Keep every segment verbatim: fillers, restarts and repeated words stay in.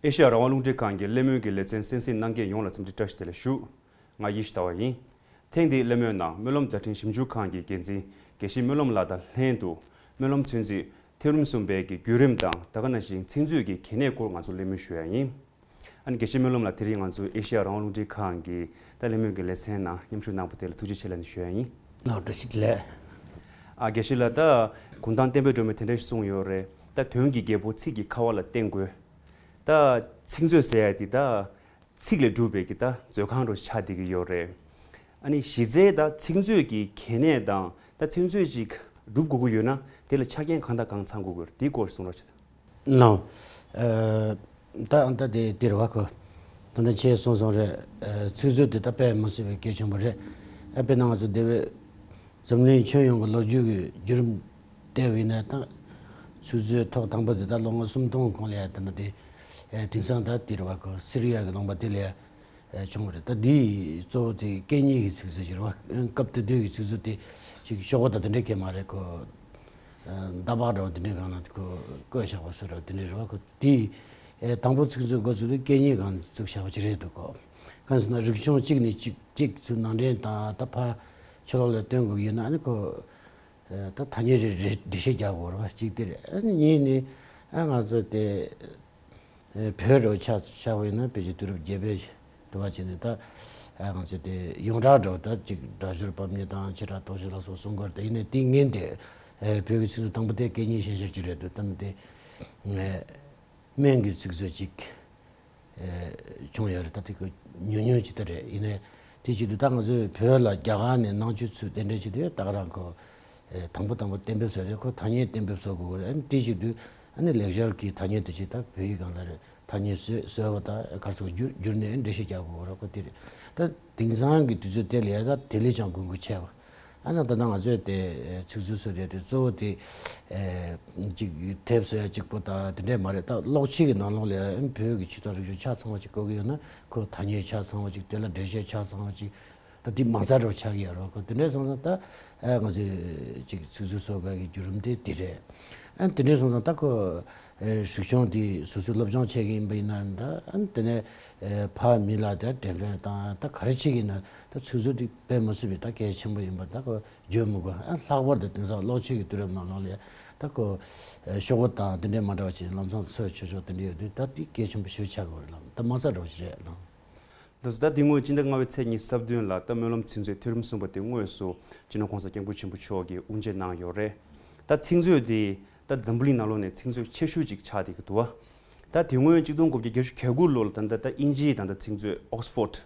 ཨེ་ཤེ་ཡ་རང་དབང་རླུང་འཕྲིན་ཁང་གི་གླེང་མོལ་གྱི་ལེ་ཚན་གསན་གཟིགས་གནང་མཁན་ཡོངས་ལ་འཚམས་འདྲི་བཀྲ་ཤིས་བདེ་ལེགས་ཞུ། ང་ཡེ་ཤེས་ཟླ་བ་ཡིན། ཐེངས་འདིའི་གླེང་མོལ་ནང་སྨོན་ལམ་བརྡ་འཕྲིན་ཞིབ་འཇུག་ཁང་གི་འགན་འཛིན་དགེ་བཤེས་སྨོན་ལམ་ལགས་དང་ལྷན་དུ། སྨོན་ལམ་ཚིག་མཛོད་ཐེའུ་རིམ་གསུམ་པའི་གི་བརྒྱུད་རིམ་དང་ད་ག་ནང་བཞིན་ཚིག་མཛོད་ཀྱི་གལ་གནད་སྐོར་ང་ཚོ་གླེང་མོལ་ཞུ་ཡ་ཡིན། ཨ་ནི་དགེ་བཤེས་སྨོན་ལམ་ལགས་དེ་རིང་ང་ཚོ་ཨེ་ཤེ་ཡ་རང་དབང་རླུང་འཕྲིན་ཁང་གི་ད་གླེང་མོལ་གྱི་ལེ་ཚན་ནང་མཉམ་ཞུགས་གནང་བ་དེ་ལ་ཐུགས་རྗེ་ཆེ་ལབ་ནས་ཞུ་ཡ་ཡིན། ལགས་བཀྲ་ཤིས་བདེ་ལེགས། ཨ་དགེ་བཤེས་ལགས་ད་གུང་ཐང་བསྟན་པའི་སྒྲོན་མེ་དེ་འདྲ་ཞིག་གསུངས་ཡོད་རེད། ད་དོན་གྱི་རྒྱལ་པོ་ཚིག་གི་ཁ་བ་ལ་བརྟེན་དགོས། ད་ཚིག་མཛོད་ཟེར་ཡ་དེ་ད་ཚིག་ལས་གྲུབ་པའི་གི་ད་མཛོད་ཁང་རུ་ཆགས་བསྡད་ཀྱི་ཡོད་རེད། ཨ་ནི་གཞི་རྩའི་ད་ཚིག་མཛོད་ཀྱི་གལ་གནད་དང་ད་ཚིག་མཛོད་ཅིག་སྒྲུབ་དགོས་ཀྱི་ཡོད་ན་དེ་ལ་ཆ་རྐྱེན་གང་དང་གང་ཚང་དགོས་ཀྱི་ཡོད་རེད། དེའི་སྐོར་གསུང་རོགས་བྱེད། ལགས། ཨ་ད་ཨ་ད་དེ་དེ་རེད་བ་ཁོ། ད་ལྟ་ཁྱེད་གསུངས་སོང་རེད། ཨ་ཚིག་མཛོད་དེ་ད་དཔེ་མི་སྲིད་པའི་གལ་ཆེན་པོ་རེད། ཨ་དཔེར་ན་ང་ཚོ་འདི་བའི་འཛམ་གླིང་ཁྱོན་ཡོངས་ཀྱི་ལོ་རྒྱུས་ཀྱི་བརྒྱུད་རིམ་བལྟས་པ་ཡིན་ན་ད། ཚིག་མཛོད་ཐོག་དང་པོ་དེ་ད་ལོ་ངོ་སུམ་སྟོང་གོང་ལ་ཡ་དེ་འདྲ་དེ། ཨེ་དེང་སང་ད་དེ་རེད་བ་ཁོ་སི་རི་ཡ་གི་ལུང་པ་དེ་ལ་ཡ་ཨེ་བྱུང་བ་རེད། ད་འདི་གཙོ་བོ་དེ་སྐད་གཉིས་ཀྱི་ཚིག་མཛོད་ཅིག་རེད་བ། སྐབས་དེ་དུས་ཀྱི་ཚིག་མཛོད་དེ་ཅིག་ཤོག་བུ་དང་དེ་འདྲ་གས་མ་རེད་ཁོ། ཨེ་མདའ་བག་འདྲ་བ་དེ་འདྲའི་སྒང་ལ་ཁོ་བཀོད་བཞག་པ་སོགས་རེད་བ། དེ་འདྲ་རེད་བ་ཁོ། དེ་ཨེ་དང་པོ་ཚིག་མཛོད་འགོ་བཙུགས་དུས་སྐད་གཉིས་སྒང་བཙུགས་བཞག་པ་ཅིག་རེད་འདུག་གོ། གང་ཟེར་ན་རིག་གཞུང་གཅིག་ནས་གཅིག་གཅིག་ཚུར་ནང་འདྲེན་དང་ད་ཕར་ཕྱི་ལོགས་ལ་སྟོན་དགོས་ཡོད་ན་ཨ་ནི་ཁོ། ད་ཐ་སྙད་རེ་རེ་འགྲེལ་བཤད་རྒྱག་དགོས་རེད་བ། གཅིག་དེ་རེད། ཨ་ནི་གཉིས་ནི་ཨ་ང་ཚོ་དེ་བོད་རུ་ཆ་ཆ་བས་ན་བོད་ཀྱི་དུས་རབས་བརྒྱད་པའི་དུ་བ་བྱས་ནས་ད་ཨ་ང་ཚོ་དེ་ཡོངས་གྲགས་འགྲོ་ད་ཅིག་སྒྲ་སྦྱོར་བམ་གཉིས་དང་བྱེ་བྲག་རྟོགས་བྱེད་ལ་སོགས་གསུང་དགོས་རེད། ད་ཡིན་ནའི་དེ་ངན་དེ་བོད་ཀྱི་ཚིག་མཛོད་དང་པོ་དེ་སྐད་གཉིས་ཤན་སྦྱར་གྱི་རེད་འདུག་ད་ནི་དེ། སྨན་གྱི་ཚིག་མཛོད་ཅིག་ཨེ་བྱུང་ཡོད་རེད། ད་དེ་ཀོ་ཉུང་ཉུང་ཅིག་ད་རེད། ཡིན་ནའི་དེ་བྱེད་དུས་ད་ང་ཚོས་བོད་ལ་རྒྱ་གར་ནས་ནང་ཆོས་ཚུར་གཏན་འབྲེལ་བྱེད་དུས་ད་ག་རང་ཁོ་ཨེ་དང་པོ་དང་པོ་གཏན་འབེབས་བཟོ་དུས་ཁོ་ཐ་སྙད་གཏན་འབེབས་བཟོ་དགོས་རེད། ཨ་ནི་དེ་བྱེད་དུས་ཨ་ནི་ལེགས་སྦྱར་གྱི་ཐ་སྙད་དེ་ཅིག་ད་བོད་ཡིག་སྒང་ལ་རེད། ཐ་སྙད་བཟོས་བཟོས་པ་དང་གར་སོགས་བསྒྱུར་བསྒྱུར་ནས་འགྲེལ་བཤད་རྒྱག་དགོས་རེད། ཁོ་དེ་རེད། ད་དེང་སང་གི་དུས་ཚོད་དེ་ལ་ཡ་ད་དེ་ལས་ཀྱང་དགོས་མཁོ་ཆེ་བ། ཨ་ནི་ད་ལྟ་ང་ཚོས་དེ་ཚིག་མཛོད་སོགས་དེ་དེ་གཙོ་བོ་དེ་ཅིག་དེབ་བཟོ་ཡ་གཅིག་པོ་དང་དེ་འདྲས་མ་རེད། ད་ཀློག་ཆས་ཀྱི་ནང་ལོགས་ལ་ཡང་བོད་ཀྱི་ཆོས་དང་རིག་གཞུང་ཆ་ཚང་བ་ཅིག་དགོས་ཀྱི་ཡོད་ན་ཁོ་ཐ་སྙད་ཆ་ཚང་བ་ཅིག་དེ་ལ་འགྲེལ་བཤད་ཆ་ཚང་བ་ཅིག་ད་དེ་མ་རྩ་འདྲ་བོ་ཆགས་ཀྱི་ཡོད་རེད། ཁོ་དེ་འདྲས་སོང་ཙང་ད་ང་ཚོས་ཅིག་ཚིག་མཛོད་བཟོ་དགོས་ཀྱི་བརྒྱུད་རིམ་དེ་དེ་རེད། ཨ་དེ་འདྲས་སོང་ཙང་ད་ཁོ། ཨེ་རིག་གཞུང་དེ་སོ་སོའི་སློབ་སྦྱོང་བྱེད་ཀྱི་ཡིན་པ་ཡིན་ན་འདྲ། ཨ་དེ་ནས་ཨེ་ཕ་མི་ལ་དེ་འགྲེམས་སྤེལ་དང་ད་ག་རེ་བྱེད་ཀྱི་ཡིན་ན་ད་ཚིག་མཛོད་དེ་དཔེ་མི་སྲིད་པའི་ད་གལ་ཆེན་པོ་ཡིན་པ་ད་ཁོ་བརྗོད་མི་དགོས། ཨ་ལྷག་པར་དུ་དེང་སང་གློག་ཆས་ཀྱི་དུས་རབས་ནང་ལོགས་ལ་ད་ཁོ་ཨེ་ཤོག་བུ་དང་དེ་འདྲས་མ་འདྲ་བ་བྱས་ལམ་སང་ཚོས་ཆོག་ཆོག་དེ་འདྲས་ཡོད་དུས་ད་དེ་གལ་ཆེན་པོ་ཞེ་པོ་ཆགས་ཀྱི་ཡོད་རེད་ལགས། ད་མ་རྩ་འདྲ་བོ་ཞིག་རེད་ལགས། འདུག་ཟེར། ད་དེ་སྔོན་སྤྱི་ཟླ་ལྔ་པའི་ཚེས་ཉི་ཤུ་རྩ་བདུན་ལ་ད་སྨོན་ལམ་ཚིག་མཛོད་ཐེའུ་རིམ་གསུམ་པ་དེ་དངོས་སུ་སྤྱི་ནོར་༸གོང་ས་༸སྐྱབས་མགོན་ཆེན་པོ་མཆོག་གིས་དབུ་འབྱེད་གནང་ཡོད་རེད། ད་ཚིག་མཛོད་དེ་ད་འཛམ་བུ་གླིང་ནང་ལོགས་ནས་ཚིག་མཛོད་ཆེ་ཤོས་ཅིག་ཆགས་བསྡད་ཀྱི་འདུག་བ། ད་དེ་སྔོན་གཅིག་སྟོང་དགུ་བརྒྱ་བརྒྱད་ཅུ་གྱ་དགུ་ལོ་ལ་ད་ལྟ་ད་དབྱིན་ཇིའི་ད་ལྟ་ཚིག་མཛོད་ཨོག་སི་ཕོར་ཌི།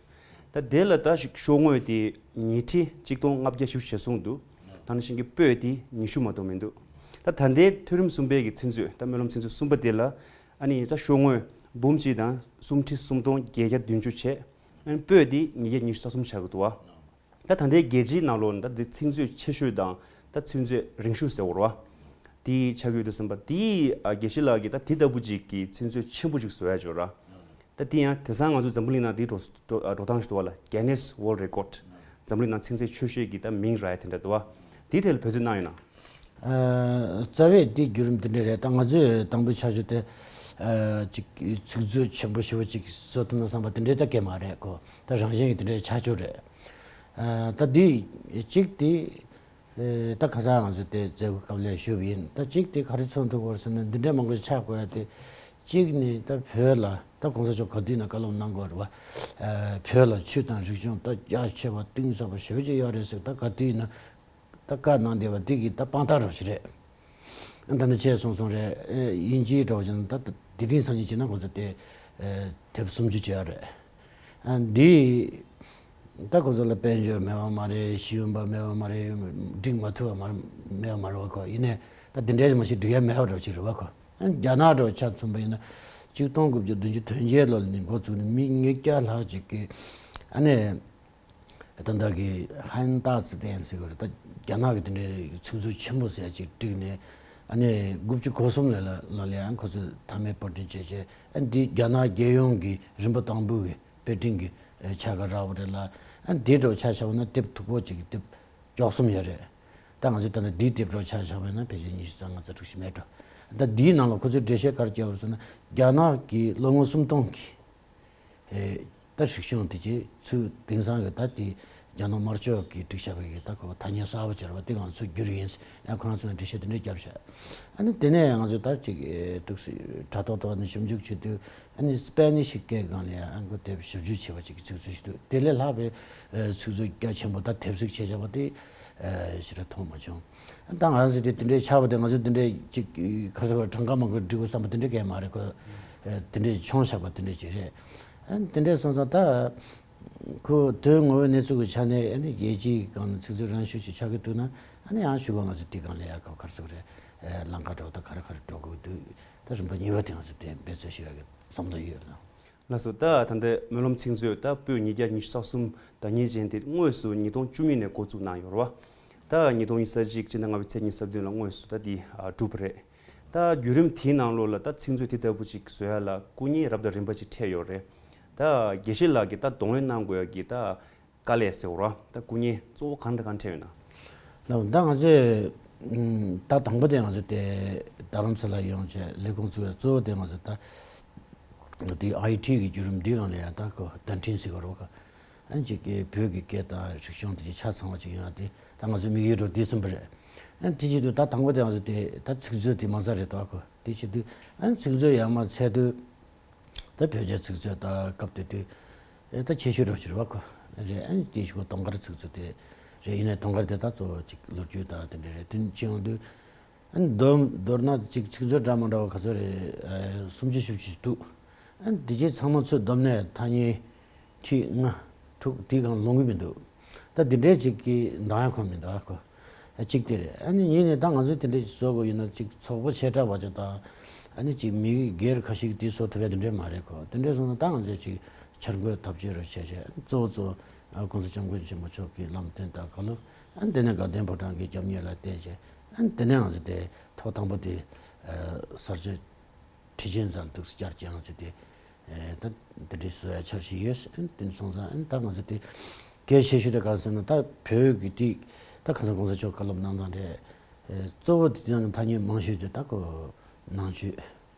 ད་དེ་ལ་ད་ཞིག་ཤོག་ངོས་དེ་ཉིས་ཁྲི་གཅིག་སྟོང་ལྔ་བརྒྱ་བཞི་བཅུ་ཞེ་གསུམ་འདུག་ད་ནང་བཞིན་གྱི་པོད་དེ་ཉི་ཤུ་མ་གཏོགས་མི་འདུག་ད་ད་ལྟའི་ཐེའུ་རིམ་གསུམ་པའི་གི་ཚིག་མཛོད་ད་སྨོན་ལམ་ཚིག་མཛོད་གསུམ་པ་དེ་ལ། ཨ་ནི་ད་ཤོག་ངོས་འབུམ་གཅིག་དང་སུམ་ཁྲི་སུམ་སྟོང་བརྒྱད་བརྒྱ་བདུན་ཅུ་བྱས། ཨ་ནི་པོད་དེ་ཉིས་བརྒྱ་ཉི་ཤུ་རྩ་གསུམ་ཆགས་ཀྱི་འདུག་བ། ད་ད་ལྟའི་རྒྱལ་སྤྱིའི་ནང་ལོགས་ནས་ད་འདི་ཚིག་མཛོད་ཆེ་ཤོས་དང་ད་ཚིག་མཛོད་རིང་ཤོས་ཟེར་བ་རེད་བ། དེ་ཆགས་ཀྱི་ཡོད་དུས་ཙམ་པ་དེ་ཨ་དགེ་བཤེས་ལགས་ཀྱིས་ད་དེ་ལྟ་བུ་ཅིག་གི་ཚིག་མཛོད་ཆེན་པོ་ཅིག་བཟོ་ཡ་ཅིག་ཡོད་ར། ད་དེ་ཡང་དེང་སང་ང་ཚོ་འཛམ་བུ་གླིང་ནང་དེ་འགྲོ་འགྲོ་འགྲོ་སྟངས་ཤིག་འདུག་བ་ལ། Guinness World Record། འཛམ་གླིང་ནང་ཚིག་མཛོད་ཆེ་ཤོས་ཀྱི་ད་མིང་རག་ཡ་དེ་འདྲ་འདུག་བ། དེའི་ཐད་ལ་འབད་བརྩོན་གནང་ཡོད་ན། ཨ་རྩ་བའི་དེའི་བརྒྱུད་རིམ་དེ་འདྲ་རེད། ད་ང་ཚོས་དང་པོ་ཆ་ཆོས་དེ་ཨ་ཅིག་ཚིག་མཛོད་ཆེན་པོ་ཞེ་པོ་ཅིག་བཟོ་ཐུབ་ན་བསམ་པ་དེ་འདྲའི་ད་གས་མ་རེད་ཁོ། ད་རང་བཞིན་གྱི་དེ་འདྲའི་ཆ་ཆོས་རེད། ཨ་ད་དེ་གཅིག་དེ་ཨེ་ད་ཁ་སང་ང་ཚོས་དེ་མཛད་སྒོ་སྐབས་ལ་ཞུས་པ་ཡིན། ད་གཅིག་དེ་ག་རེ་མཚོན་ཐུབ་དགོས་ཟེར་ན་འདི་འདྲའི་མང་པོ་ཆགས་དགོས་ཡ་དེ་གཅིག་ནི་ད་བོད་ལ་ད་གོང་ས་མཆོག་ག་དུས་ཡིན་ན་བཀའ་སློབ་གནང་དགོས་རེད་བ། ཨ་བོད་ལ་ཆོས་དང་རིག་གཞུང་ད་རྒྱ་ཆེ་བ་གཏིང་ཟབ་པ་ཞེ་པོ་ཅིག་ཡོད་རེད་ཟེར། ད་ག་དུས་ཡིན་ན་ད་བཀའ་གནང་བསྡད་པ་འདི་གི་ད་དཔང་རྟགས་རོ་ཞིག་རེད། ད་ནི་ཆེ་སོང་སོང་རེད། ཨེ་དབྱིན་ཇིའི་འགྲོ་བཞིན་ད་དེ་རིང་སང་ཉིན་བྱས་ན་ཁོ་ཚོ་དེ་ཨེ་དེབ་སུམ་ཅུ་བྱས་ཡོད་རེད། ཨ་འདི་ད་ཁོ་ཚོ་ལ་དཔལ་འབྱོར་མེད་པ་མ་རེད། ཤེས་ཡོན་པ་མེད་པ་མ་རེད། འགྲིག་མ་ཐུབ་པ་མ་རེད། མེད་པ་མ་རེད་བ་ཁོ། ཡིན་ནའི་ད་དེ་འདྲའི་མ་ཞིག་འགྲིག་ཡ་མེད་པ་འདྲ་ཅིག་རེད་བ་ཁོ། ཨ་རྒྱ་ནག་འདྲ་ཆ་མཚོན་པ་ཡིན་ན་གཅིག་སྟོང་དགུ་བརྒྱ་བདུན་ཅུ་དོན་བརྒྱད་ལོ་ནས་འགོ་བཙུགས་ནས་མི་ཉིས་བརྒྱ་ལྷག་ཅིག་གིས་ཨ་ནི། ད་ལྟ་གི་ཧན་ཏཱ་ཚི་ཏན་ཟེར་བ་རེད། ད་རྒྱ་ནག་གི་དེ་འདྲའི་ཚིག་མཛོད་ཆེན་པོ་ཟེར་ཡ་ཅིག་བསྒྲིགས་ནས་ཨ་ནི་དགུ་བཅུ་གོ་གསུམ་ལོ་ལ་ལ་ལ་ཡང་ཁོ་ཚོས་མཐའ་མའི་དཔར་སྐྲུན་བྱས་རྗེས་ཨ་འདི་རྒྱ་ནག་རྒྱལ་ཡོངས་ཀྱི་རིམ་པ་དང་པོའི་གི་དཔེ་སྐྲུན་གྱི་ཨེ་ཆ་ག་རག་པ་རེད་ལ། ཨ་འདི་འདྲ་ཆ་བཞག་པ་ན་དེབ་མཐུག་པོ་ཅིག་གི་དེབ་བཅུ་གསུམ་ཡོད་རེད། ད་ང་ཚོས་ད་ལྟ་འདིའི་དེབ་འདྲ་ཆ་བཞག་པ་ན་ཕལ་ཆེར་ཉི་ཤུ་རྩ་ལྔ་རྩ་དྲུག་ཞིག་མེད་འགྲོ། ད་འདིའི་ནང་ལ་ཁོ་ཚོས་འགྲེལ་བཤད་ག་རེ་བརྒྱབ་པ་རེད་ཟེར་ན། རྒྱ་ནག་གི་ལོ་ངོ་སུམ་སྟོང་གི་ཨེ། ད་སྲིད་གཞུང་དེ་ཅིག་ཚུར་དེང་སང་གི་ད་དེ་རྒྱ་ནག་དམར་ཕྱོགས་ཀྱིས་བསྒྲིགས་བཞག་པའི་གི་ད་ཁོ་ཐ་སྙད་གསར་པ་སྦྱར་བ་དེ་ང་ཚོས་བསྒྱུར་ཡིན་ཟེར། ཡང་ཁོ་རང་ཚོས་འགྲེལ་བཤད་དེ་འདྲ་བརྒྱབ་བཞག། ཨ་ནི་དེ་ནས་ང་ཚོས་ད་ཅིག་ཨེ། ཏོག་ཙམ་དྲ་ཐོག་ཐོག་ནས་ཞིབ་འཇུག་བྱེད་དུས། ཨ་ནི་སྤེ་ནི་ཤི་སྐད་སྒང་ལ་ཡང་ཨ་ཁོ་དེབ་ཞིབ་འཇུག་བྱས་པ་ཅིག་གི་ཚིག་མཛོད་ཞིག་འདུག། དེ་ལས་ལྷག་པའི་ཨེ། ཚིག་མཛོད་རྒྱ་ཆེན་པོ་ད་དེབ་གཟིགས་བྱས་བཞག་པ་དེ་ཨེ། ཞེ་དྲག་མཐོང་མ་བྱུང་། ད་ང་རང་ཚོ་དེ་དེ་འདྲའི་ཆགས་པ་དེ། ང་ཚོ་དེ་འདྲའི་ཅིག་ག་རེ་ཟེར་བ། གྲངས་ཀ་མང་པོ་སྒྲིག་དགོས་བསམ་པ་དེ་འདྲའི་གང་ཡང་མ་རེད། ཁོ་ཨེ། དེ་འདྲའི་ཆུང་བཞག་པ་དེ་འདྲ་ཅིག་རེད། ཨ་ནི་དེ་འདྲའི་སོང་ཙང་ད་ཁོ་དོན་ངོ་བོའི་གནས་ཚུལ་གྱི་ཆ་ནས། ཨ་ནི་རྒྱལ་སྤྱིའི་སྒང་ལ་ཚིག་མཛོད་རང་ཤུགས་ཅིག་ཆགས་ཀྱི་འདུག་ན། ཨ་ནི་ཡང་ཞུ་གོ། ང་ཚོ་དེ་སྒང་ལ་ཡང་ཁོ་ག་རེ་ཟེར་བ་རེད། ཨེ། ལམ་ཁ་འགྲོ་ད་ག་རེ་ག་རེ་འགྲོ་དགོས་འདུག། ད་རིམ་པ་གཉིས་པ་དེ་ང་ཚོ་དེ་འབད་རྩོལ་ཞུ་ཡག་གི་བསམ་བློ་ཡོད་ལ། ལགས་སོ། ད་ད་ལྟའི་སྨོན་ལམ་ཚིག་མཛོད་ད་པོད་ཉིས་བརྒྱ་ཉི་ཤུ་རྩ་གསུམ་ཟླ་ཉེར་བཞི་དེ་དངོས་སུ་ཉིས་སྟོང་བཅུ་གཉིས་ནས་འགོ་བཙུགས་གནང་ཡོད་རེད་བ། ད་ཉིས་སྟོང་ཉི་ཤུ་རྩ་གཅིག་སྤྱི་ཟླ་ལྔ་པའི་ཚེས་ཉི་ཤུ་རྩ་བདུན་ལ་དངོས་སུ་ད་འདི་ཨ་གྲུབ་པ་རེད། ད་བརྒྱུད་རིམ་དེའི་ནང་ལོགས་ལ་ད་ཚིག་མཛོད་དེ་ལྟ་བུ་ཅིག་བཟོ་ཡ་ལ་སྐུ་ངལ་རབ་དང་རིམ་པ་ཅིག་འཕྲད་ཡོད་རེད། ད་དགེ་བཤེས་ལགས་ཀྱིས་ད་གདོང་ལེན་གནང་དགོས་ཡ་གི་ད་དཀའ་ལས་ཟེར་བ་རེད་བ། ད་སྐུ་ངལ་གཙོ་བོ་གང་དང་གང་འཕྲད་ཡོད་ན། ལགས། ད་ང་ཚོས་ཨམ། ད་དང་པོ་དེ་ང་ཚོ་དེ་རྡ་རམ་ས་ལ་ཡོང་བྱས་ལས་ཁུངས་བཙུགས་ཡ་གཙོ་བོ་དེ་ང་ཚོ་ད་དེ་ཨའི་ཊི་གི་བརྒྱུད་རིམ་འདིའི་སྒང་ལ་ཡང་ད་ཁོ་བརྡ་འཕྲིན་ཟེར་གི་རེད་བ། ཨ་ནི་ཅིག་གི་བོད་ཀྱི་སྐད་དང་རིག་གཞུང་དེ་ཅིག་ཆ་ཚང་བ་ཅིག་ཡོང་ཡ་དེ་ད་ང་ཚོའི་དམིགས་ཡུལ་རུ་དེ་གསུངས་པ་རེད། ཨ་ནི་དེ་བྱེད་དུས་ད་དང་པོ་དེ་ང་ཚོ་དེ་ད་ཚིག་མཛོད་དེ་མ་ཚར་རེད་དོ། ཨ་ཁོ་དེ་བྱེད་དུས། ཨ་ནི་ཚིག་མཛོད་ཡར་མར་འཚོལ་དུས། ད་བོད་རྒྱ་ཚིག་མཛོད་ད་སྐབས་དེ་དུས་ཨེ། ད་ཆེ་ཤོས་རོ་ཅིག་རེད་བ་ཁོ། རེད། ཨ་ནི་དེ་ཞུ་གོ། དུང་དཀར་ཚིག་མཛོད་དེ་རེད། ཡིན་ནའི་དུང་དཀར་དེ་ད་གཙོ་བོ་ཅིག་ལོ་རྒྱུས་ད་དེ་འདྲ་རེད། དེ་བྱེད་ཡོང་དུས། ཨ་ནི་མདོར་མདོར་ན་ཅིག་ཚིག་མཛོད་འདྲ་མི་འདྲ་བ་ག་ཚོད་རེད། ཨེ། སུམ་ཅུ་བཞི་བཅུ་ཞིག་འདུག། ཨ་ནི་དེ་རྗེས་ཚང་མ་ཚུར་བསྡོམས་ནས་ཐ་སྙད་ཁྲི་ལྔ་དྲུག་དེའི་སྒང་ལོངས་ཀྱི་མི་འདུག། ད་འདི་འདྲའི་ཅིག་གི་འདང་ཡ་ཁོ་མི་འདུག་ཨ་ཁོ། ཨ། གཅིག་དེ་རེད། ཨ་ནི་གཉིས་ནས་ད་ང་ཚོས་དེ་འདྲའི་བཟོ་དགོས་ཡིན་ན། ཅིག་ཚོགས་པ་བྱེ་བྲག་པ་ཅིག་དང་། ཨ་ནི་ཅིག་མི་སྒེར་ཁ་ཤས་ཀྱིས་དེ་བཟོ་ཐུབ་ཡ་དེ་འདྲའི་མ་རེད་ཁོ། དེ་འདྲའི་སོང་ན་ད་ང་ཚོས་ཅིག་འཆར་འགོད་ཐབས་ཇུས་རུ་བྱས་བྱས། གཙོ་བོ་གཙོ་བོ་༸གོང་ས་༸སྐྱབས་མགོན་ཆེན་པོ་མཆོག་གི་ལམ་སྟོན་དང་བཀའ་སློབ། ཨ་ནི་དེ་ནས་དགའ་ལྡན་ཕོ་བྲང་གི་སྐྱབས་གནས་ལ་བརྟེན་བྱས། ཨ་ནི་དེ་ནས་ང་ཚོ་དེ་ཐོག་དང་པོ་དེ་ས་སྐྱ་ཁྲི་ཆེན་ཟེར་འདུག་སེ་བསྐྱར་བཅོས་ཡང་བྱས་ཏེ། ཨེ། ད་དེ་འདྲའི་བཟོ་ཡ་འཆར་གཞི་ཡོད། ཨེ། དེ་འདྲ་སོང་ཙང་། ཨེ། ད་ང་ཚོ་དེ་གལ་ཆེ་ཤོས་དེ་ག་རེ་ཟེར་ན། ད་བོད་ཀྱི་དེ་ད་ཁ་སང་༸གོང་ས་མཆོག་བཀའ་སློབ་གནང་སྟངས་རེད། ཨེ། གཙོ་བོ་དེ་དེ་ནང་གི་ཐ་སྙད་མང་ཤོས་དེ་ད་ཁོ་ནང་ཆོས།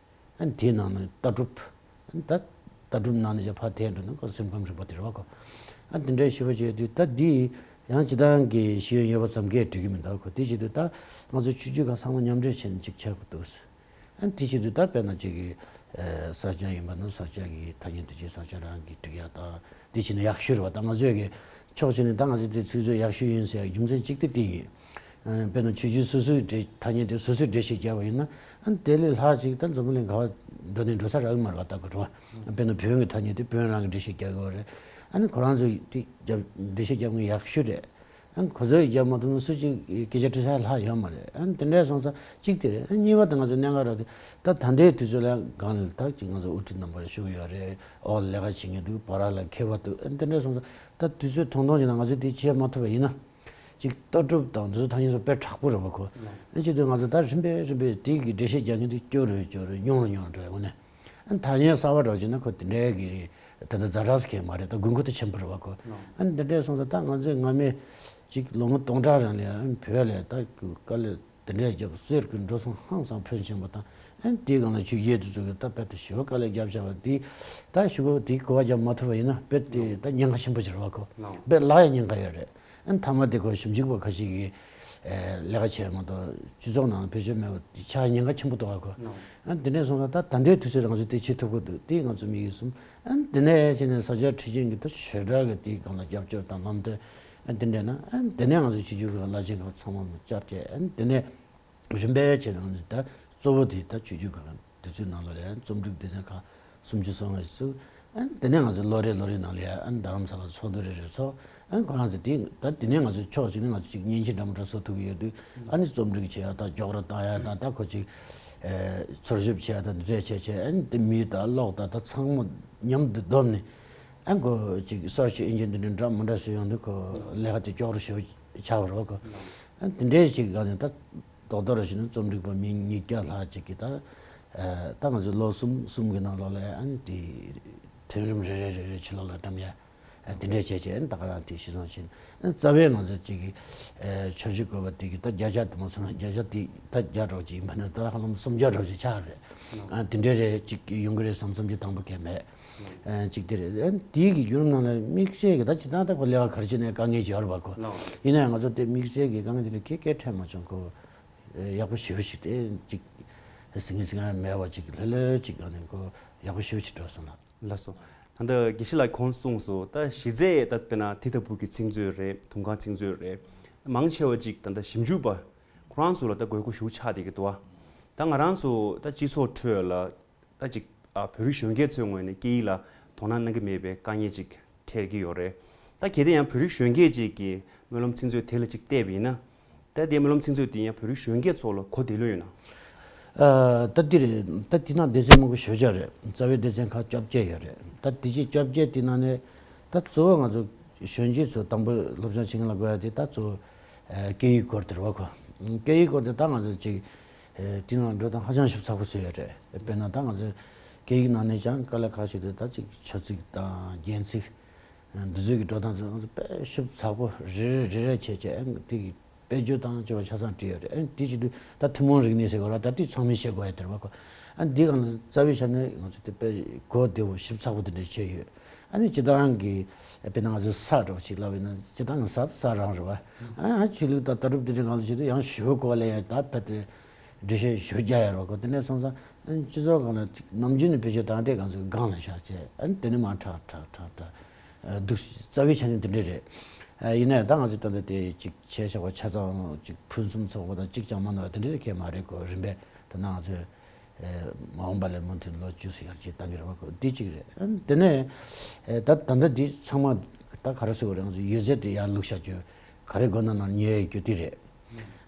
ཨེ། དེའི་ནང་ནས་ལྟ་གྲུབ། ཨེ། ད་ལྟ་གྲུབ་ནང་ནས་ཀྱང་ཕར་དེད་འགྲོ་ན་ཁོ་སེམས་ཁམས་རིག་པ་དེ་རེད་བ་ཁོ། ཨ། དེ་འདྲའི་ཞིབ་པ་བྱས་དུས། ད་འདི་ཡང་སྤྱིར་བཏང་གི་ཤེས་ཡོན་ཡོད་པ་ཙམ་གྱིས་འགྲིག་གི་མི་འདུག་ཁོ། དེ་བྱེད་དུས་ད་ང་ཚོ་ཆོས་བརྒྱུད་ཁག་ཚང་མ་མཉམ་འབྲེལ་བྱས་ནས་ཅིག་བྱེད་དགོས་འདུག། ཨ། དེ་བྱེད་དུས་ད་དཔེར་ན་ཅིག་གི་ཨེ། ས་སྐྱ་ཡིན་པ་ན་ས་སྐྱ་གི་ཐ་སྙད་དེ་ཅིག་ས་སྐྱ་རང་གིས་སྒྲིག་ཡ་དང་། དེ་བྱས་ན་ཡག་ཤོས་རེད་བ། ད་ང་ཚོས་ཀྱི་ཕྱོགས་གཅིག་ནས་ད་ང་ཚོས་དེ་ཚིག་མཛོད་ཡག་ཤོས་ཡིན་ཟེར་ཡ་རྒྱུ་མཚན་གཅིག་དེ་དེ་ཡིན། ཨ། དཔེར་ན་ཆོས་བརྒྱུད་སོ་སོའི་འགྲེལ། ཐ་སྙད་དེ་སོ་སོས་འགྲེལ་བཤད་བརྒྱབ་པ་ཡིན་ན། ཨ་ནི་དེ་ལས་ལྷག་ཅིག་ད་འཛམ་བུ་གླིང་ག་བ་འགྲོ་ནས་འགྲོ་ས་རག་གི་མ་རེད་བ། ད་གོ་རེད་བ། དཔེར་ན་བོན་གྱི་ཐ་སྙད་དེ་བོན་རང་གིས་འགྲེལ་བཤད་རྒྱག་གི་ཡོད་རེད། ཨ་ནི་ཁོ་རང་ཚོས་དེ་རྒྱབ། འགྲེལ་བཤད་རྒྱབ་མཁན་ཡག་ཤོས་རེད། ཨ་ནི་ཁོ་ཚོས་རྒྱབ་མ་ཐུབ་ན་སུ་གཅིག་སྐད་ཆ་དྲི་ས་ལྷག་ཡོད་མ་རེད། ཨ་ནི་དེ་འདྲ་སོང་ཙང་གཅིག་དེ་རེད། ཨ་ནི་གཉིས་པ་དེ་ང་ཚོ་གནད་འགག་རག་དེ། ད་ད་ལྟའི་དུས་ཚོད་ལ་སྒང་ལ་ད་ཅིག་ང་ཚོ་དབུ་ཁྲིད་རྣམ་པ་བཞུགས་ཡོད་རེད། འོག་ལས་ཀ་བྱེད་མཁན་འདུག། བར་ལ་མཁས་པ་འདུག། ཨ་ནི་དེ་འདྲ་སོང་ཙང་ད་དུས་ཚོད་ཐུང་ཐུང་ཞིག་ནང་ང་ཚོས་དེ་བྱེད་མ་ཐུབ་པ་ཡིན་ན། ཅིག་ལྟ་གྲུབ་དང་འདི་ཚོ་ཐ་སྙད་ཚོ་དཔེ་དྲག་པོ་རེད་བ་ཁོ། ཨ་ནི་བྱེད་དུས་ང་ཚོ་ད་རིམ་པས་རིམ་པས་དེ་གི་འགྲེལ་བཤད་རྒྱག་མཁན་དེ་སྐྱོ་རུ་སྐྱོ་རུ་ཉུང་རུ་ཉུང་རུ་འགྲོ་ཡ། དངོས་གནས། ཨ་ནི་ཐ་སྙད་གསར་པ་འདྲ་བྱས་ན་ཁོ་དེ་འདྲའི་གི་ད་ལྟ་ཛ་དྲག་ཟེར་མཁན་མ་རེད། ད་དགོས་མཁོ་དེ་ཆེན་པོ་རེད་བ་ཁོ། ཨ་ནི་འདི་འདྲས་སོང་ཙང་ད་ང་ཚོས་སྔ་མའི་ཅིག་ལོ་ངོ་སྟོང་ཕྲག་རིང་ལ་ཨ་ནི་བོད་ལ་ད་དཀའ་ལས་དེ་འདྲས་བརྒྱབ། གསེར་གྱི་འགྲོ་སོང་ཧང་སང་ཕོན་ཆེན་པོ་དང་། ཨ་ནི་དེའི་སྒང་ལ་ཆོས་བརྒྱུད་དེ་ཚོ་གིས་ད་དཔེ་ད་ཞེ་པོ་དཀའ་ལས་བརྒྱབ་བཞག་པ་དེ། ད་ཞེ་པོ་དེ་གོ་བ་རྒྱབ་མ་ཐུབ་པ་ཡིན་ན་དཔེ་དེ་ད་ཉེན་ཁ་ཆེན་པོ་ཅིག་རེད་བ་ཁོ། དཔེ་ལག་ཡ་ཉེན་ཁ་ཡོད་རེད། ཨ་ནི་མཐའ་མ་དེ་ཁོ་ཞིབ་འཇུག་པ་ཁ་ཤས་ཀྱིས་ཨེ། ལས་ཀ་བྱས་མ་གཏོགས་སྤྱི་ཚོགས་ནང་ལ་བེད་སྤྱོད་མེད་པ་དེ་ཆགས་ཉེན་ཁ་ཆེན་པོ་འདུག་ག་ཁོ། ཨ་ནི་དེ་འདྲས་སོང་ཙང་ད་ད་ལྟའི་དུས་ཚོད་ང་ཚོས་དེ་བྱེད་ཐུབ་ཀྱི་འདུག། དེ་ང་ཚོ་དམིགས་ཡུལ་གསུམ། ཨ་ནི་དེ་ནས་བྱས་ནས་ས་སྐྱ་ཁྲི་ཆེན་གྱི་ད་ཞེ་དྲག་གི་དེའི་སྒང་ལ་རྒྱབ་སྐྱོར་དང་ལམ་སྟོན། ཨ་ནི་དེ་འདྲས་ན། ཨ་ནི་དེ་ནས་ང་ཚོ་ཆོས་བརྒྱུད་ཁག་བླ་ཆེན་ཁག་ཚང་མ་བཅར་བྱས། ཨ་ནི་དེ་ནས་རིམ་པས་བྱས་ནས་ང་ཚོ་ད་གཙོ་བོ་དེ་ད་ཆོས་བརྒྱུད་ཁག་དེ་ཚོའི་ནང་ལོགས་ལ་ཡང་རྩོམ་སྒྲིག་སྡེ་ཚན་ཁག་སུམ་ཅུ་སོ་ལྔ་ཞིག་བཙུགས། ཨ་ནི་དེ་ནས་ང་ཚོ་ལོ་རེ་ལོ་རེ་ནང་ལ་ཡང་ཨ་ནི་རྡ་རམ་ས་ལ་ཚོགས་འདུ་རེ་རེ་ཚོགས། ཨ་ནི་ཁོ་རང་ཚོ་དེ་ད་དེ་ནས་ང་ཚོ་ཕྱོགས་གཅིག་ནས་ང་ཚོ་ཅིག་མཉེན་ཆས་འདྲ་མི་འདྲ་བཟོ་ཐུབ་ཀྱི་ཡོད་དུས། ཨ་ནི་རྩོམ་སྒྲིག་བྱེད་ཡ་དང་རྒྱོགས་ར་བཏང་ཡ་དང་། ད་ཁོ་ཅིག་ཨེ། འཚོལ་ཞིབ་བྱེད་ཡ་དང་འདི་འདྲས་བྱས་བྱས། ཨ་ནི་དེ་མི་དང་གློག་དང་ད་ཚང་མ་མཉམ་དུ་བསྡོམས་ནས། ཨ་ནི་ཁོ་ཅིག་སར་ཆི་ཨིན་ཇིན་འདི་འདྲ་འདྲ་མི་འདྲ་བཟོས་ཡོང་དུས་ཁོ་ལས་ཀ་དེ་མགྱོགས་རུ་ཞེ་པོ་ཆགས་པ་རེད་བ་ཁོ། ཨ་ནི་དེ་འདྲས་ཞིག་ག་ནས་ད་རྡོག་རྡོག་རེ་བྱས་ནས་རྩོམ་སྒྲིག་པ་མི་ཉིས་བརྒྱ་ལྷག་ཅིག་གིས་ད། ཨ། ད་ང་ཚོའི་ལོ་གསུམ་གསུམ་གྱི་ནང་ལོགས་ལ་ཨ་ནི་དེ་ཐོན་རིམ་རེ་རེ་རེ་རེ་ཕྱི་ལོགས་ལ་བཀྲམ་ཡ། དེ་འདྲས་བྱས་བྱས་ད་ག་རང་དེ་ཤི་སོང་ཕྱིན། རྩ་བའི་ང་ཚོ་གཅིག་གི་ཆོས་བརྒྱུད་བཀོད་པ་དེ་གི་ད་བརྒྱ་ཆ་དེ་མ་སོང་བརྒྱ་ཆ་དེ་ད་བརྒྱ་འགྲོ་གཅིག་ཡིན་པ་ན་ད་ཧ་ལམ་སུམ་བརྒྱ་འགྲོ་གཅིག་ཆགས་རེད། དེ་འདྲས་རེད་གཅིག་ཡོང་གི་རེད་བསམ་བསམ་གྱི་དང་པོ་གལ་མེད། གཅིག་དེ་རེད། དེའི་གི་བརྒྱུད་རིམ་ནང་ལ་དམིགས་བསལ་གྱི་ད་ཇི་ལྟར་ད་ཁོ་ལས་ཀ་ག་རེ་བྱེད་ནས་དཀའ་ངལ་ཅིག་ཡོད་རེད་པ་ཁོ། ཡིན་ནའང་ང་ཚོ་དེ་དམིགས་བསལ་གྱི་དཀའ་ངལ་དེ་འདྲ་ཁྱེད་སྐད་འཕྲད་མ་བྱུང་ཁོ། ཡག་པོ་ཞེ་པོ་ཞིག་དེ་ཅིག་སེང་གེ་སེང་གེ་མེད་པ་ཅིག་ལྷོད་ལྷོད་ཅིག་གང་ནས་ཁོ་ཡག་པོ་ཞེ་པོ་ཞིག་འགྲོ་སོང་ལ། ལགས་སོ། ད་ལྟ་དགེ་བཤེས་ལགས་ཁོང་གསུངས་སོང་ད་གཞི་རྩའི་ད་དཔེར་ན་དེ་ལྟ་བུ་གི་ཚིག་མཛོད་རེད་དུང་ཁང་ཚིག་མཛོད་རེད། མང་ཆེ་བ་ཅིག་ད་ལྟ་ཞིབ་འཇུག་པ་ཁོ་རང་ཚོ་ལ་ད་དགོས་མཁོ་ཞེ་པོ་ཆགས་བསྡད་ཀྱི་འདུག་ཨ། ད་ང་རང་ཚོ་ད་སྤྱི་ཚོགས་ཁྲོད་ལ་ད་ཅིག་ཨ་བོད་རིགས་གཞོན་སྐྱེས་ཚོའི་ངོས་ནས་སྐད་ཡིག་ལ་དོ་སྣང་གནང་གི་མེད་པའི་དཀའ་ངལ་ཅིག་འཕྲད་ཀྱི་ཡོད་རེད། ད་གལ་ཏེ་ཡང་བོད་རིགས་གཞོན་སྐྱེས་ཅིག་གིས་སྨོན་ལམ་ཚིག་མཛོད་དེ་ལ་ཅིག་བལྟས་པ་ཡིན་ན། ད་དེ་སྨོན་ལམ་ཚིག་མཛོད་དེ་ཡང་བོད་རིགས་གཞོན་སྐྱེས་ཚོ་ལ་གོ་བདེ་ལོས་ཡོད་ན། ཨ་ད་འདི་རེད། ད་འདི་ནང་སྡེ་ཚན་མང་པོ་ཞེ་པོ་ཅིག་རེད། རྩ་བའི་སྡེ་ཚན་ཁག་བཅོ་བརྒྱད་ཡོད་རེད། ད་དེ་ཅིག་བཅོ་བརྒྱད་དེ་ནང་ནས་ད་གཙོ་བོ་ང་ཚོ་གཞོན་སྐྱེས་ཚོ་དང་པོ་སློབ་སྦྱོང་བྱེད་མཁན་ལ་དགོས་ཡ་དེ་ད་གཙོ་བོ་ཨ་སྐད་ཡིག་སྐོར་དེ་རེད་བ་ཁོ། སྐད་ཡིག་སྐོར་དེ་ད་ང་ཚོ་ཅིག་ཨ་དེ་ནང་འགྲོ་སྟངས་ཧ་ཅང་ཞིབ་ཚགས་པོ་བཟོས་ཡོད་རེད། དཔེར་ན་ད་ང་ཚོ་སྐད་ཡིག་ནང་ནས་ཀྱང་དཀའ་ལས་ཁག་ཞིག་དེ་ད་ཅིག་བྱ་ཚིག་དང་རྒྱན་ཚིག་འདི་ཚོའི་གི་འགྲོ་སྟངས་ཚོ་ང་ཚོ་དཔེ་ཞིབ་ཚགས་པོ་རེ་རེ་རེ་རེ་བྱས་བྱས་ཨ་དེ་གི་དཔེ་བརྗོད་དང་བཅས་པ་ཆ་ཚང་བྲིས་ཡོད་རེད། ཨ་ནི་དེ་བྱེད་དུས་ད་ཐུན་མོང་རིག་གནས་ཟེར་དགོས་ར་ད་དེ་ཚང་མས་ཤེས་དགོས་ཡ་དེ་རེད་བ་ཁོ། ཨ་ནི་འདི་གང་ལ་རྩ་བའི་ཆ་ནས་ང་ཚོ་དེ་དཔེ་གོ་བདེ་བོ་ཞིབ་ཚགས་པོ་དེ་འདྲ་བྱས་ཡོད། ཨ་ནི་སྤྱི་བཏང་གི་དཔེར་ན་ང་ཚོ་ས་འདྲ་བོ་ཞིག་ལབ་ཡོད་ན་སྤྱི་བཏང་གི་ས་ས་རང་རེད་བ། ཨ་ཆོས་ལུགས་དང་ལྟ་གྲུབ་དེ་འདྲའི་སྒང་ལ་བྱེད་དུས་ཡང་ཞུ་གོ་ལས་ཡ་ད་ཕ་དེ་འགྲེལ་བཤད་ཞུ་རྒྱ་ཡ་རོགས་གོ། དེ་ནས་སོང་ཙང་སྤྱི་ཚོགས་སྒང་ལ་ཅིག་ནམ་རྒྱུན་ནས་བེད་སྤྱོད་བཏང་དེ་གང་ཚོད་སྒང་ལ་བཞག་བྱས་ཨ་ནི་དེ་ནས་མར་ཁྲག་ཁྲག་ཁྲག་ཁྲག་འདུག་རྩ་བའི་ཆ་ནས་དེ་འདྲ་རེད། ཡིན་ནའི་ད་ང་ཚོས་ད་ལྟ་དེ་ཅིག་བྱས་བཞག་པ་ཆ་ཚང་ཅིག་ཕུན་སུམ་ཚོགས་པ་དང་གཅིག་ཀྱང་མ་ནོར་བ་དེ་འདྲ་གས་མ་རེད་གོ། རིམ་པས་ད་ང་ཚོས་མ་འོངས་པ་ལ་མུ་མཐུད་ལོ་བཅུ་ཙམ་ཡར་རྒྱས་གཏང་གི་རེད་བ་གོ། འདི་གཅིག་རེད། དེ་ནས་ད་ད་ལྟ་འདི་ཚང་མ་ད་ག་རེ་ཟེར་དགོས་རེད། ང་ཚོས་ཡོད་ཚད་དེ་ཡར་བླུགས་བཞག་རྒྱུ། ག་རེ་དགོས་ན་ནང་ཉོ་ཡ་རྒྱུ་དེ་རེད།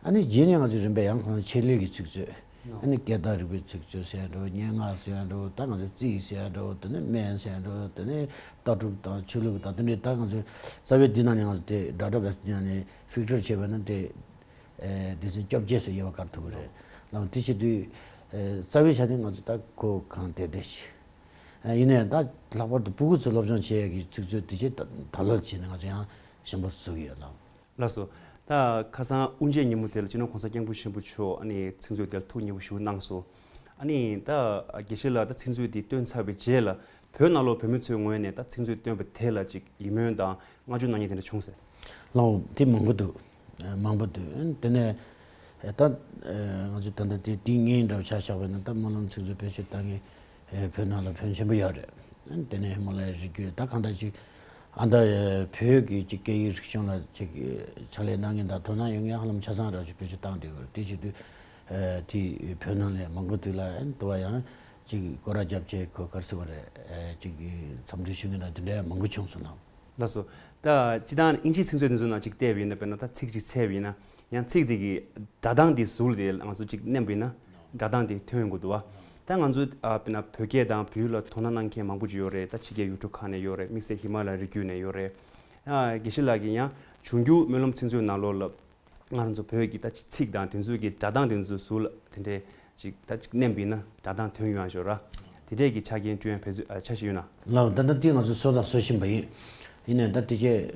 ཨ་ནི་རྗེས་ནས་ང་ཚོས་རིམ་པས་ཡང་ཁོ་རང་ཆེད་ལས་ཀྱི་ཚིག་མཛོད། ཨ་ནི་སྐད་བརྡ་རིག་པའི་ཚིག་མཛོད་ཟེར་ཡ་འདྲ་བོ་སྙན་ངག་ཟེར་ཡ་འདྲ་བོ་ད་ང་ཚོས་རྩིས་ཟེར་ཡ་འདྲ་བོ་དེ་ནས་སྨན་ཟེར་ཡ་འདྲ་བོ་དེ་ནས་ལྟ་གྲུབ་དང་ཆོས་ལུགས་དང་དེ་འདྲའི་ད་ང་ཚོས་རྩ་བའི་འདི་ནང་ནས་ང་ཚོ་དེ་ཌ་ཊ་བེ་སི་འདི་ནང་ནས་ཕིལ་ཊར་བྱས་པ་ན་དེ་སྡེ་ཚན་བཅོ་བརྒྱད་ཟེར་ཡོད་པ་བཀར་ཐུབ་ཀྱི་རེད། ལགས་དེ་བྱེད་དུས་རྩ་བའི་ཆ་ནས་ང་ཚོ་ད་གོ་གང་དེ་དེ་ཞིག་ཡིན་ནའི་ད་ལྷག་པར་དུ་སྤུ་གུ་ཚོས་སློབ་སྦྱོང་བྱེད་ཡ་གི་ཚིག་མཛོད་དེ་ཆེད་ད་ལོར་བྱས་ནས་ང་ཚོ་ཡང་ཞིམ་པོ་བཟོ་གི་ཡོད་ལགས། ལགས་སོ། ད་ཁ་སང་དབུ་འབྱེད་ཉིན་མོ་དེ་ལ་སྤྱི་ནོར་༸གོང་ས་༸སྐྱབས་མགོན་ཆེན་པོ་མཆོག་ཨ་ནི་ཚིག་མཛོད་དེར་ཐུགས་མཉེས་པོ་ཞུ་གནང་སོང་། ཨ་ནི་ད་དགེ་བཤེས་ལགས་ད་ཚིག་མཛོད་དེ་བཏོན་ཚར་བའི་རྗེས་ལ་བོད་ནང་ལོགས་བོད་མི་ཚོའི་ངོས་ནས་ད་ཚིག་མཛོད་བཏོན་པ་དེ་ལ་ཅིག་ཡིད་སྨོན་དང་བསྔགས་བརྗོད་གནང་མཁན་དེ་འདྲ་བྱུང་ཟེར། ལགས་འོང་དེ་མང་པོ་འདུག་མང་པོ་འདུག་དེ་ནས་ད་ང་ཚོ་ད་ལྟ་དེ་དེ་ངའི་འདྲ་བོ་ཆ་བཞག་པ་ཡིན་ན་ད་སྨོན་ལམ་ཚིག་མཛོད་བེད་སྤྱོད་བཏང་མཁན་བོད་ནང་ལ་ཕོན་ཆེན་པོ་ཡོད་རེད། དེ་ནས་ཧི་མ་ལ་ཡའི་རི་རྒྱུད་ད་གང་ལྟར་ཅིག་ཨ་ད་བོད་ཀྱི་ཅིག་སྐད་ཡིག་རིག་གཞུང་ལ་ཅིག་ཕྱག་ལས་གནང་མཁན་དང་དོ་སྣང་ཡོད་མཁན་ཧ་ལམ་ཆ་ཚང་ར་ཅིག་བེད་སྤྱོད་བཏང་བསྡད་ཡོད་རེད། དེ་བྱེད་དུས་དེ་བོད་ནང་ལ་མང་པོ་དེ་ལ་དུ་བ་ཡང་ཅིག་སྐོར་ར་བརྒྱབ་བྱས་ཁོ་ག་རེ་ཟེར་དགོས་རེད། ཅིག་འཚམས་འདྲི་ཞུ་མཁན་དང་དེ་འདྲ་མང་པོ་བྱུང་སོང་ལགས། ལགས་སོ། ད་སྤྱིར་བཏང་དབྱིན་ཇིའི་ཚིག་མཛོད་འདི་ཚོ་ནང་ཅིག་བལྟས་པ་ཡིན་ན་དཔེར་ན་ད་ཚིག་ཅིག་བཙལ་བ་ཡིན་ན་ཡང་ཚིག་དེ་གི་སྒྲ་གདངས་དེ་ཟུར་དེ་ང་ཚོ་ཅིག་མནན་པ་ཡིན་ན་སྒྲ་གདངས་དེ་ཐོན་ཡོང་གི་འདུག་བ། ད་ང་ཚོ་ཨ་དཔེར་ན་བོད་སྐད་དང་བོད་ཡིག་ལ་དོ་སྣང་གནང་མཁན་མང་པོ་ཅིག་ཡོད་རེད། ད་ཕྱི་རྒྱལ་ཡུལ་གྲུ་ཁག་ནས་ཡོད་རེད། དམིགས་བསལ་ཧི་མ་ལ་ཡའི་རི་རྒྱུད་ནས་ཡོད་རེད། ཨ་དགེ་བཤེས་ལགས་ཀྱིས་ཡང་འབྱུང་འགྱུར་སྨོན་ལམ་ཚིག་མཛོད་ནང་ལོགས་ལ་ང་རང་ཚོ་བོད་ཀྱི་ད་ཚིག་དང་དེ་ཚོའི་གི་སྒྲ་གདངས་དེ་ཚོ་ཟུར་ལ་དེ་འདྲའི་ཅིག་ད་ཅིག་མནན་པ་ཡིན་ན་སྒྲ་གདངས་ཐོན་ཡོང་ཡ་ཞོར་ར་དེ་འདྲའི་གི་ཆ་རྐྱེན་བསྐྲུན་ཡ་ཕན་ཚུན་ཨ་ཆ་ཞིག་ཡོད་ན། ལགས་འོང་ད་ལྟ་དེ་ང་ཚོས་བཟོ་དང་བཟོ་བཞིན་པ་ཡིན། ཡིན་ནའི་ད་དེ་གས་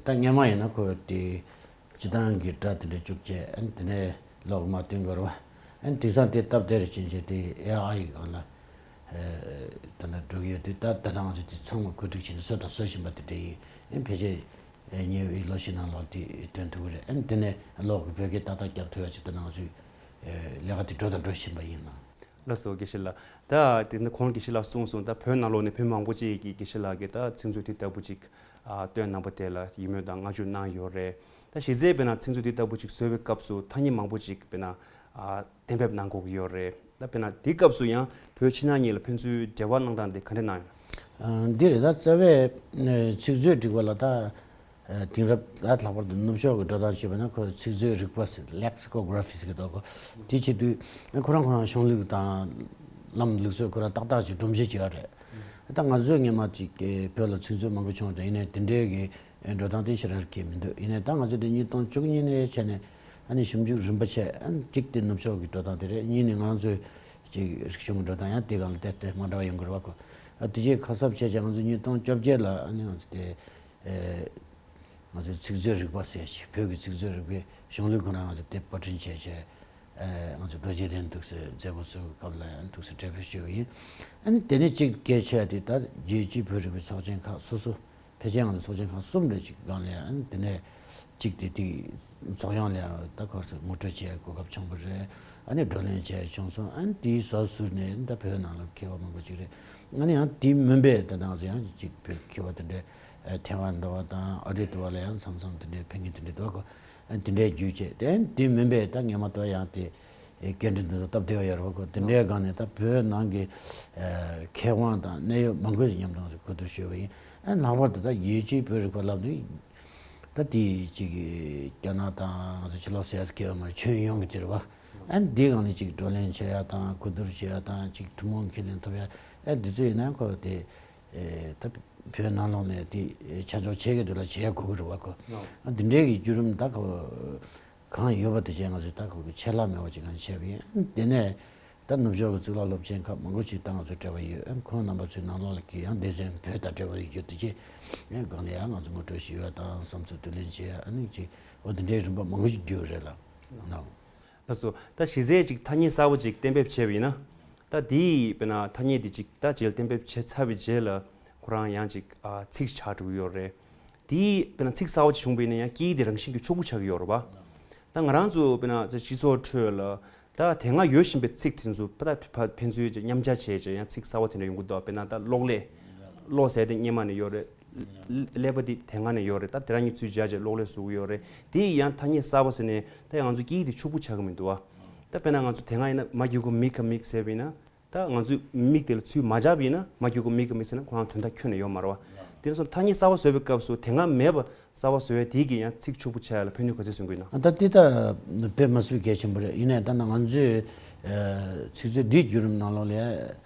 ད་སྔོན་མ་ཡིན་ན་ཁོ་དེ་སྤྱིར་བཏང་གི་སྒྲ་དེ་འདྲ་བཅུག་བྱས་ཨ་ནི་དེ་ནས་ལོག་མ་བཏོན་དགོས་རེད་བ། ཨ་ནི་དེང་སང་དེ་སྟབས་བདེ་རུ་ཕྱིན་བྱས་དེ་ཨེ་ཨའི་གི་སྒང་ལ་ད་ལྟ་འགྲོ་གི་ཡོད་དུས་ད་ད་ལྟ་ང་ཚོས་དེ་ཚང་མ་བཀོད་སྒྲིག་བྱས་ནས་བཟོ་དང་བཟོ་བཞིན་པ་དེ་འདྲ་ཡིན། ཨ་ནི་ཕལ་ཆེར་ཉེ་བའི་ལོ་ཤས་ནང་ལོགས་དེ་ཐོན་ཐུབ་ཀྱི་རེད། ཨ་ནི་དེ་ནས་ལོག་གི་བོད་སྐད་ཏག་ཏག་རྒྱབ་ཐུབ་ཡ་ཅིག་ད་ནང་ཚུད་ལས་ཀ་དེ་འགྲོ་དང་འགྲོ་བཞིན་པ་ཡིན་ལགས། ལགས་སོ་དགེ་བཤེས་ལགས། ད་དེ་ནི་ཁོང་དགེ་བཤེས་ལགས་གསུངས་སོང་། ད་བོད་ནང་ལོགས་ནས་བོད་མང་པོ་ཅིག་གིས་དགེ་བཤེས་ལགས་ཀྱིས་ད་ཚིག་མཛོད་དེ་ལྟ་བུ་ཅིག་ཨ་བཏོན་གནང་པ་དེ་ལ་ཡིད་སྨོན་དང་བསྔགས་བརྗོད་གནང་ཡོད་རེད། ད་གཞི་རྩའི་དཔེར་ན་ཚིག་མཛོད་དེ་ལྟ་བུ་ཅིག་བཟོ་བའི་སྐབས་སུ་ཐ་སྙད་མང་པོ་ཅིག་དཔེར་ན་ཨ་གཏན་འབེབས་གནང་དགོས་ཀྱི་ཡོད་རེད། ད་དཔེར་ན་དེའི་སྐབས་སུ་ཡང་བོད་ཕྱི་ནང་གཉིས་ལ་ཕན་ཚུན་འབྲེལ་བ་གནང་སྟངས་དེ་ག་འདྲ་གནང་ཡོད། ཨ་འདི་རེད། ད་རྩ་བའི་ཨ་ཚིག་མཛོད་སྒྲིག་པ་ལ་ད་ཨ་དེང་རབས་ད་ལྷག་པར་དུ་ནུབ་ཕྱོགས་ཀྱི་འགྲོ་སྟངས་བྱས་པ་ན་ཁོ་ཚིག་མཛོད་རིག་པ་ཟེར་ལེག་སི་ཀོ་གྷ་ར་ཕི་ཟེར་གྱི་འདུག་གོ། དེ་བྱེད་དུས་ཁོ་རང་ཁོ་རང་གཞུང་ལུགས་དང་ལམ་ལུགས་སྲོལ་ཁོ་རང་ཏག་ཏག་ཅིག་སྒྲོམ་གཞི་ཅིག་ཡོད་རེད། ད་ང་ཚོས་སྔོན་མ་ཅིག་བོད་ལ་ཚིག་མཛོད་མང་པོ་བྱུང་རེད། ཡིན་ནའི་དེ་འདྲའི་གི་འགྲོ་སྟངས་དེ་ཞེ་དྲག་གི་མི་འདུག་ཡིན་ནའི་ད་ང་ཚོ་དེ་ཉིས་སྟོང་བཅུ་གཉིས་ནས་བྱས་ནས་ཨ་ནི་ཞིབ་འཇུག་རིམ་པ་བྱས། ཨ་ནི་གཅིག་དེ་ནུབ་ཕྱོགས་ཀྱི་འགྲོ་སྟངས་དེ་རེད། གཉིས་ནས་ང་ཚོའི་ཅིག་རིག་གཞུང་གི་འགྲོ་སྟངས་ཡང་དེ་གང་ལ་དེ་དེ་མ་འདྲ་བ་ཡོང་གི་རེད་བ་ཁོ། དེ་རྗེས་ཁ་གསབ་བྱས་བྱས་ང་ཚོ་ཉིས་སྟོང་བཅོ་བརྒྱད་ལ་ཨ་ནི་ང་ཚོ་དེ་ཨེ་ང་ཚོ་ཚིག་མཛོད་རིག་པ་ཟེར་ཞིག་བོད་ཀྱི་ཚིག་མཛོད་རིག་པའི་གཞུང་ལུགས་ཁོ་རང་ང་ཚོ་དེ་པར་སྐྲུན་བྱས་བྱས་ཨེ་ང་ཚོ་རྡོ་རྗེ་གདན་འདུག་སེ་མཛད་སྒོ་ཚོགས་སྐབས་ལ་ཡང་འདུག་སེ་གྲ་སྒྲིག་ཞུས་པ་ཡིན། ཨ་ནི་དེ་ནས་གཅིག་གལ་ཆེ་བ་དེ་ད་རྒྱལ་སྤྱིའི་བོད་རིག་པའི་ཚོགས་ཆེན་ཁག་སོ་སོ་ཕལ་ཆེར་ང་ཚོ་ཚོགས་ཆེན་ཁག་གསུམ་རེ་གཅིག་སྒང་ལ་ཨ་ནི་དེ་ནས་གཅིག་དེ་དེ་ཚོགས་ཡོངས་ལ་ད་ཁོ་ཚོ་ངོ་སྤྲོད་བྱེད་གོ་སྐབས་བྱུང་བ་རེད། ཨ་ནི་བགྲོ་གླེང་བྱས་བྱུང་སོང་། ཨ་ནི་དེའི་ཟུར་ཟུར་ནས་ད་བོད་ནང་ལ་མཁས་པ་མང་པོ་ཅིག་རེད། ཨ་ནི་ཡང་དེའི་མིན་པའི་ད་ང་ཚོ་ཡང་གཅིག་བོད་མཁས་པ་དེ་འདྲའི་ཐེ་ཝན་འདྲ་བ་དང་ཨ་རི་འདྲ་བ་ལ་ཡང་མཚམས་མཚམས་དེ་འདྲའི་ཕེབས་མཁན་དེ་འདྲ་འདུག་གོ། ཨ་ནི་དེ་འདྲའི་བརྒྱུད་བྱས་དེ་དེའི་མིན་པའི་ད་ངས་མ་གཏོགས་ཡང་དེ་སྐད་འཕྲིན་དེ་ཚོ་སྟབས་བདེ་བ་ཡོད་རེད་བ་གོ། དེ་འདྲའི་སྒང་ནས་ད་བོད་ནང་གི་ཨ་མཁས་དབང་དང་གནད་ཡོད་མང་པོ་ཞིག་མཉམ་དུ་ང་ཚོས་གོ་བསྡུར་ཞུས་པ་ཡིན། ཨ་ནི་ལྷག་པར་དུ་ད་རྒྱལ་སྤྱིའི་བོད་རིག་པ་ལབ་དུས་ད་དེ་ཅིག་རྒྱ་ནག་དང་ང་ཚོ་ཕྱི་ལོགས་ཟེར་ཡ་སྐད་ཡོད་མ་རེད། ཁྱོན་ཡོངས་ཀྱི་དེ་རེད་བ། ཨ་ནི་དེའི་སྒང་ནས་ཅིག་བགྲོ་གླེང་བྱེད་ཡ་དང་གོ་བསྡུར་བྱེད་ཡ་དང་ཅིག་ཐུན་མོང་ཁས་ལེན་ཐོབ་ཡ་ཨ་འདི་ཚོ་ཡིན་ན་ཁོ་དེ་ཨེ་ད་བོད་ནང་ལོགས་ནས་དེ་ཆ་འཇོག་བྱེད་ཀྱི་འདུག་ལ་བྱེད་ཡ་གོ་གི་རེད་བ་ཁོ། ཨ་འདི་འདྲའི་གི་བརྒྱུད་རིམ་ད་ཁོ། གང་ཡོད་པ་དེ་བྱས་ང་ཚོས་ད་ཁོ་གི་ཆད་ལྷག་མེད་པ་ཅིག་ང་ཚོས་བྱས་པ་ཡིན། དེ་ནས་ད་ནུབ་ཕྱོགས་ཀྱི་གཙུག་ལག་སློབ་ཆེན་ཁག་མང་པོ་ཞིག་ད་ང་ཚོ་འབྲེལ་བ་ཡོད། ཁོང་རྣམ་པ་ཚོའི་ནང་ལོགས་ལ་གི་ཡང་སྡེ་ཚན་བོད་དང་འབྲེལ་བ་ཡོད་རྒྱུ་དེ་བྱས་སྒང་ལ་ཡང་ང་ཚོ་ངོ་སྤྲོད་ཞུ་ཡ་དང་བསམ་ཚུལ་བསྡུ་ལེན་བྱེད་ཡ་ཨ་ནི་ཅིག་འོ་དེ་འདྲའི་རིམ་པ་མང་པོ་ཞིག་བརྒྱུད་རེད་ལ་ནའོ། ལགས་སོ། ད་གཞི་རྩའི་ཅིག་ཐ་སྙད་གསར་པ་ཅིག་གཏན་འབེབས་བྱས་པ་ཡིན་ན། ད་དེའི་དཔེར་ན་ཐ་སྙད་དེ་ཅིག་ད་རྗེས་ལ་གཏན་འབེབས་བྱས་ཚར་བའི་རྗེས་ལ་ཁོ་རང་ཡང་ཅིག་ཨ་ཚིག་ཆགས་འགྲོ་གི་ཡོད་རེད། དེའི་དཔེར་ན་ཚིག་གསར་པ་ཅིག་བྱུང་བ་ཡིན་ན་ཡང་སྐད་ཡིག་དེ་རང་བཞིན་གྱིས་ཕྱུག་པོ་ཆགས་ཀྱི་ཡོད་རེད་པ། ད་ང་རང་ཚོ་དཔེར་ན་ད་སྤྱི་ཚོགས་ཁྲོད་ལ་ད་དེ་སྔ་ཡོད་བཞིན་པའི་ཚིག་དེ་ཚོ་ད་ཕ་ཕན་ཚུན་ཅིག་མཉམ་སྦྱར་བྱས་བྱས་ཡང་ཚིག་གསར་པ་དེ་འདྲ་ཡོང་གི་འདུག་དཔེར་ན་ད་གློག་ཀླད། གློག་ཟེར་དེ་སྔོན་མ་ནས་ཡོད་རེད། ཀླད་པ་དེ་དེ་སྔ་ནས་ཡོད་རེད། ད་དེ་རང་གཉིས་ཚུར་སྦྱར་བྱས་གློག་ཀླད་བཟོ་གི་ཡོད་རེད། དེ་ཡང་ཐ་སྙད་གསར་པ་ཟེར་ནས་ད་ཡང་ང་ཚོ་སྐད་ཡིག་དེ་ཕྱུག་པོ་ཆགས་ཀྱི་མི་འདུག་ཨ། ད་དཔེར་ན་ང་ཚོ་དེ་སྔ་ཡིན་ན་མ་གི་གུ་མི་ག་མིག་ཟེར་བ་ཡིན་ན། ད་ང་ཚོས་མིག་དེ་ལ་ཚུར་མ་སྦྱར་བ་ཡིན་ན་མ་གི་གུ་མི་ག་མིག་ཟེར་ན་ཁོ་རང་དོན་དག་ཁྱོན་ནས་ཡོད་མ་རེད་བ། དེ་ནས་བཟུང་ཐ་སྙད་གསར་པ་བཟོས་པའི་སྐབས་སུ་དེ་སྔ་མེད་པ་གསར་པ་བཟོ་ཡ་དེ་གིས་ཡང་ཚིག་ཕྱུག་པོ་ཆགས་ཡ་ལ་ཕན་ནུས་ག་ཚོད་སོན་གྱི་ཡོད་ན། ད་དེ་ད་དཔེ་མ་སྲིད་པའི་གལ་ཆེན་པོ་རེད། ཡིན་ནའི་ད་ནང་ང་ཚོས་ཚིག་མཛོད་འདིའི་བརྒྱུད་རིམ་ནང་ལོགས་ལ་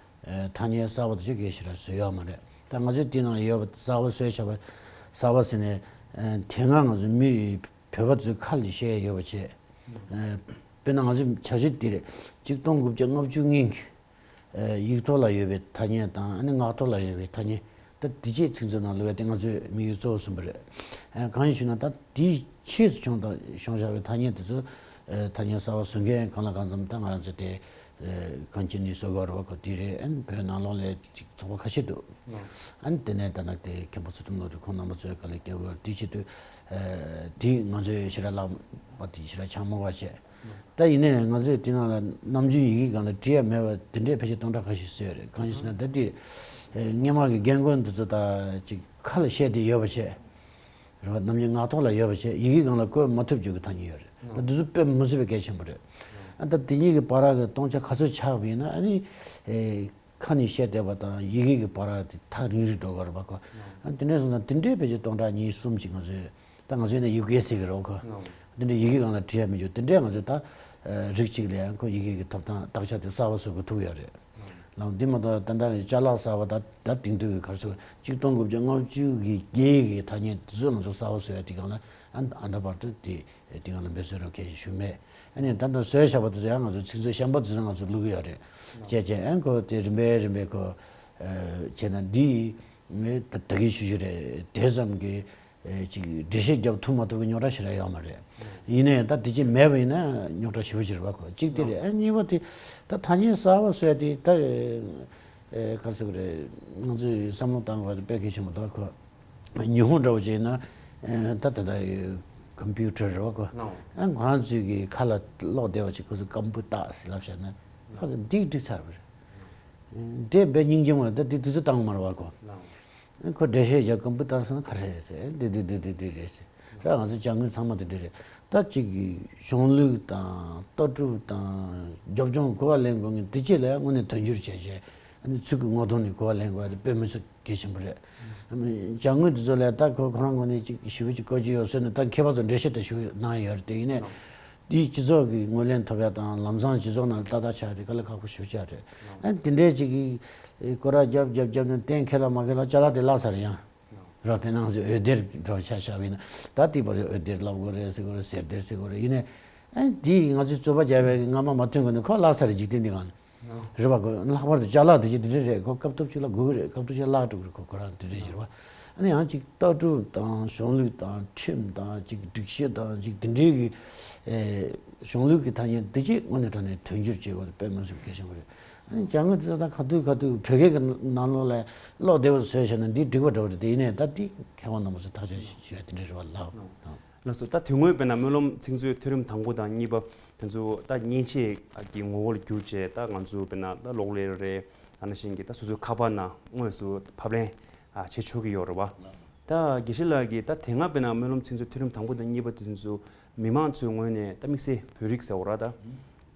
ཐ་སྙད་གསར་པ་དེ་ཚོ་གལ་ཆེ་ར་བཟོས་ཡོད་མ་རེད། ད་ང་ཚོས་དེའི་ནང་ཡོད་པ་གསར་པ་བཟོས་བྱ་བ་གསར་པ་ཟེར་ནས་དེ་སྔ་ང་ཚོ་མི་བོད་པ་ཚོའི་ཁ་ལ་བཤད་ཡ་ཡོད་པ་བྱས། དཔེར་ན་ང་ཚོའི་བྱ་སྤྱོད་འདི་རེད། གཅིག་སྟོང་དགུ་བརྒྱ་ལྔ་བཅུ་སྔོན་གྱི་ཡིག་ཐོག་ལ་ཡོད་པའི་ཐ་སྙད་དང་ཨ་ནི་ངག་ཐོག་ལ་ཡོད་པའི་ཐ་སྙད་ད་འདི་བཅས་ཚིག་མཛོད་ནང་ལུས་པ་དེ་ང་ཚོའི་དམིགས་ཡུལ་གཙོ་བོ་གསུམ་པ་རེད། གང་ཡིན་ཞུ་ན་ད་དེའི་ཕྱིས་སུ་བྱུང་དང་བྱུང་བཞག་པའི་ཐ་སྙད་དེ་ཚོ་ཐ་སྙད་གསར་པ་བཟོ་མཁན་གང་ལ་གང་འཚམ་ད་ང་རང་ཚོ་དེ་གང་ཅི་ནས་བཟོ་དགོས་རེད་བ་གོ། དེ་རེད། ཨ་ནི་བོད་ནང་ལོགས་ལ་ཅིག་ཚོགས་པ་ཁ་ཤས་འདུག་ཨ་ནི་དེ་ནས་ད་ནང་དེ་མཁན་པོ་ཚུལ་ཁྲིམས་བློ་གྲོས་ཁོང་རྣམ་པ་ཚོའི་སྒང་ལ་སྐྱབས་དགོས་དེའི་ཆེད་དུ་དེ་ང་ཚོའི་ཕྱི་ར་ལག་པ་དེ་ཕྱི་ར་ཆང་མོ་བ་བྱས། ད་ཡིན་ནའི་ང་ཚོས་དེ་ནང་ལ་ནམ་རྒྱུན་ཡི་གེ་སྒང་ལ་བྲིས་ཡ་མེད་པ་དེ་འདྲའི་ཕལ་ཆེར་སྟོང་ཕྲག་ཁ་ཤས་བཟོས་ཡོད་རེད། གང་ཡིན་ཟེར་ན་ད་དེ་སྔོན་མ་གི་རྒན་རྒོན་འདི་ཚོ་ད་ཅིག་ཁ་ལ་བཤད་བསྡད་ཡོད་པ་བྱས། རེད་བ། ནམ་རྒྱུན་ངག་ཐོག་ལ་ཡོད་པ་བྱས་ཡི་གེ་སྒང་ལ་བཀོད་མ་ཐུབ་རྒྱུ་གི་ཐ་སྙད་ཡོད་རེད། ད་འདི་ཚོ་དཔེ་མི་སྲིད་པའི་གལ་ཆེན་པོ་རེད། ཨ་ད་དེ་གཉིས་ཀྱི་བར་གྱི་སྟོང་ཆ་ག་ཚོད་ཆགས་པ་ཡིན་ན་ཨ་ནི། ཁ་ནས་བཤད་བསྡད་པ་དང་ཡི་གེ་གི་བར་དེ་ཐག་རིང་རིང་འགྲོ་གི་རེད་པ་ཁོ། ཨ་དེ་འདྲ་སོང་ཙང་དེ་འདྲའི་ཕལ་ཆེར་སྟོང་ཕྲག་གཉིས་གསུམ་ཅིག་ང་ཚོས་ད་ང་ཚོའི་ནས་ཡི་གེ་ཟེར་གི་རེད་ཁོ། དེ་འདྲའི་ཡི་གེ་སྒང་ལ་བྲིས་ཡ་མི་འཇུག་དེ་འདྲའི་ང་ཚོས་ད་རིགས་གཅིག་ལ་ཡང་ཁོ་ཡི་གེ་གི་ཐོབ་ཐང་དག་ཆ་དེ་གསར་པ་བཟོ་དགོས་ཐུག་ཡོད་རེད། ལའང་འདི་མ་གཏོགས་ད་ལྟ་ནས་ཅ་ལག་གསར་པ་ད་ད་དེང་དུས་ཀྱི་གར་སོ་གཅིག་སྟོང་དགུ་བརྒྱ་ལྔ་བཅུ་གི་བརྒྱད་ཀྱི་ཐ་སྙད་དེ་ཚོ་ང་ཚོ་གསར་པ་བཟོ་ཡ་དེ་སྒང་ལ་ཨ་ཨ་འདྲ་བར་དུ་དེ་དེ་སྒང་ལ་འབད་བརྩོན་རོགས་གལ་ཞིག་ཞུ་མེད། ཨ་ནི་ད་ལྟ་བཟོས་བཞག་པ་དེ་ཚོ་ཡང་ང་ཚོ་ཚིག་མཛོད་གཞན་པ་དེ་ཚོ་ང་ཚོ་བླུག་གི་ཡོད་རེད། བྱས་བྱས་ཨ་ཁོ་དེ་རིམ་པས་རིམ་པས་ཁོ་བྱས་ན་འདི་ངས་ད་ད་གིན་ཞུ་རྒྱུ་རེད། དེ་ཙམ་གྱི་ཅིག་འགྲེལ་བཤད་རྒྱབ་ཐུབ་མ་ཐུབ་ཀྱི་རྙོག་དྲ་ཞེ་དྲག་ཡོད་མ་རེད། ཡིན་ནའི་ད་དེ་ཅིག་མེད་པ་ཡིན་ན་རྙོག་དྲ་ཞེ་པོ་ཅིག་རེད་བ་ཁོ། གཅིག་དེ་རེད། ཨ་གཉིས་པ་དེ་ད་ཐ་སྙད་གསར་པ་བཟོས་དེ་ད། ཨེ་ག་རེ་ཟེར་དགོས་རེད། ང་ཚོས་བསམ་བློ་བཏང་དགོས་པ་དེ་དཔེ་གལ་ཆེན་པོ་འདུག་ཁོ། ཉི་ཧོང་འདྲ་བོ་ཅིག་ཡིན་ན་ཨེ་ད་ད་ད་ཀམ་པུ་ཊར་རེད་བ་ཁོ། ཨེ་ཁོ་རང་ཚོའི་གི་ཁ་ལ་ཀློག་བདེ་བ་ཅིག་ཁོ་ཚོས་ཀམ་པུ་ཏ་ཟེར་ལབ་བཞག་ན་ཕ་གི་འགྲིག་འགྲིག་ཚར་བ་རེད། ཨེ་འདྲེ་དཔེ་སྙིང་རྗེ་མོ་རེད། ད་དེ་དུས་ཚོད་བཏང་མ་རེད་བ་ཁོ། ཨེ་ཁོ་འགྲེལ་བཤད་རྒྱག་ཀམ་པུ་ཏ་ཟེར་ན་ག་རེ་རེད་ཟེར། ཨེ་འདི་འདི་འདི་འདི་འདི་རེད་ཟེར། ར་ང་ཚོ་བྱ་དངོས་ཚང་མ་དེ་འདྲ་རེད། ད་གཅིག་གི་གཞུང་ལུགས་དང་ལྟ་གྲུབ་དང་རྒྱབ་ལྗོངས་གོ་བ་ལེན་དགོས་ངེས་དེ་ཅི་ལ་དངོས་གནས་དོན་འགྱུར་བྱས་བྱས་ཨ་ནི་ཚིག་གི་ངོ་གདོང་ནས་གོ་བ་ལེན་དགོས་ཡ་དེ་དཔེ་མི་སྲིད་གལ་ཆེན་པོ་རེད། ཨ་ནི་བྱ་དངོས་དེ་ཚོ་ལ་ད་ཁོ་ཁོ་རང་ངོས་ནས་ཅིག་ཞི་བ་ཅིག་བཀོད་ཀྱི་ཡོད་ཟེར་ནས་ད་མཁས་པ་ཚོ་འགྲེལ་བཤད་དེ་ཞུ་གནང་ཡོད་རེད། དེ་ཡིན་ནས་དེའི་སྤྱི་ཚོགས་ཀྱི་ངོས་ལེན་ཐོབ་ཡ་དང་ལམ་སང་སྤྱི་ཚོགས་ནང་ཏག་ཏག་ཆགས་དེ་དཀའ་ལས་ཁག་པོ་ཞེ་པོ་ཆགས་རེད། ཨ་ནི་དེ་འདྲའི་ཅིག་གི་སྐོར་ར་རྒྱབ་རྒྱབ་རྒྱབ་ནས་གཏན་འཁེལ་ལ་མ་འཁེལ་ལ་ཅ་ལག་དེ་བརླག་ཚར་ཡང་། རོ་དཔེར་ན་ང་ཚོས་འོད་སྡེར་འགྲོ་ཆ་བཞག་པ་ཡིན་ན་ད་ལྟའི་བར་དུ་འོད་སྡེར་ལབ་དགོས་རེད་ཟེར་དགོས་རེད། ཟེར་སྡེར་ཟེར་དགོས་རེད། ཡིན་ནའི་ཨ་ནི་དེ་ང་ཚོས་རྩོད་པ་རྒྱག་པའི་རྔ་མ་མ་ཐོན་གོང་ནས་ཁོ་བརླག་ཚར་རེད། འཇིག་རྟེན་འདི་སྒང་ལ་ རེད་བ། ཁོ་ལྷག་པར་དུ་ཅ་ལག་དེ་ཅིག་དེ་འདྲ་རེད། ཁོ་སྐབས་ཐོབ་ཅིག་ལ་དགོས་ཀྱི་རེད། སྐབས་ཐོབ་ཅིག་བརླག་འགྲོ་གི་རེད། ཁོ་ཁོ་རང་དེ་འདྲ་ཞིག་རེད་བ། ཨ་ནི་ཡང་ཅིག་ལྟ་གྲུབ་དང་གཞུང་ལུགས་དང་ཁྲིམས་དང་ཅིག་སྒྲིག་གཞི་དང་ཅིག་དེ་འདྲའི་གི་ཨེ་གཞུང་ལུགས་ཀྱི་ཐ་སྙད་དེ་ཅིག་དངོས་གནས་དྲང་གནས་དོན་འགྱུར་བྱེད་དགོས་དེ་དཔེ་མི་སྲིད་གལ་ཆེན་པོ་རེད། ཨ་ནི་ཅ་དངོས་དེ་ཚོ་ད་ག་དུས་ག་དུས་བོད་སྐད་ཀྱི་ནང་ལོགས་ལ་ཀློག་བདེ་བོ་བཟོས་བྱས་ན་འདི་འགྲིག་པ་འདྲ་བོ་རེད། དེ་ཡིན་ནའི་ད་འདི་མཁས་དབང་རྣམ་པ་ཚོས་ཐག་གཅོད་བྱས་དེ་འདྲ་རེད་བ་ལགས། ལགས་སོ། ད་དེ་སྔོན་དཔེར་ན་སྨོན་ལམ་ཚིག་མཛོད་མཐོ་རིམ་དང་པོ་དང་གཉིས་པ་དེ་ཚོ་ད་མཉེན་ཆས་ཀྱི་ངོ་བོ་ལ་བསྒྱུར་བྱས། ད་ང་ཚོ་དཔེར་ན་ད་གློག་ཀླད་རེད། ད་ནང་བཞིན་གྱི་ད་སོ་སོའི་ཁ་པར་ནང་དངོས་སུ་ཕབ་ལེན་ཨ་བྱེད་ཆོག་གི་ཡོད་རེད་བ། ད་དགེ་བཤེས་ལགས་ཀྱིས་ད་དེ་སྔ་དཔེར་ན་སྨོན་ལམ་ཚིག་མཛོད་མཐོ་རིམ་དང་པོ་དང་གཉིས་པ་དེ་ཚོ་མི་མང་ཚོའི་ངོས་ནས་ད་དམིགས་བསལ་བོད་རིགས་ཟེར་བ་ར་ད།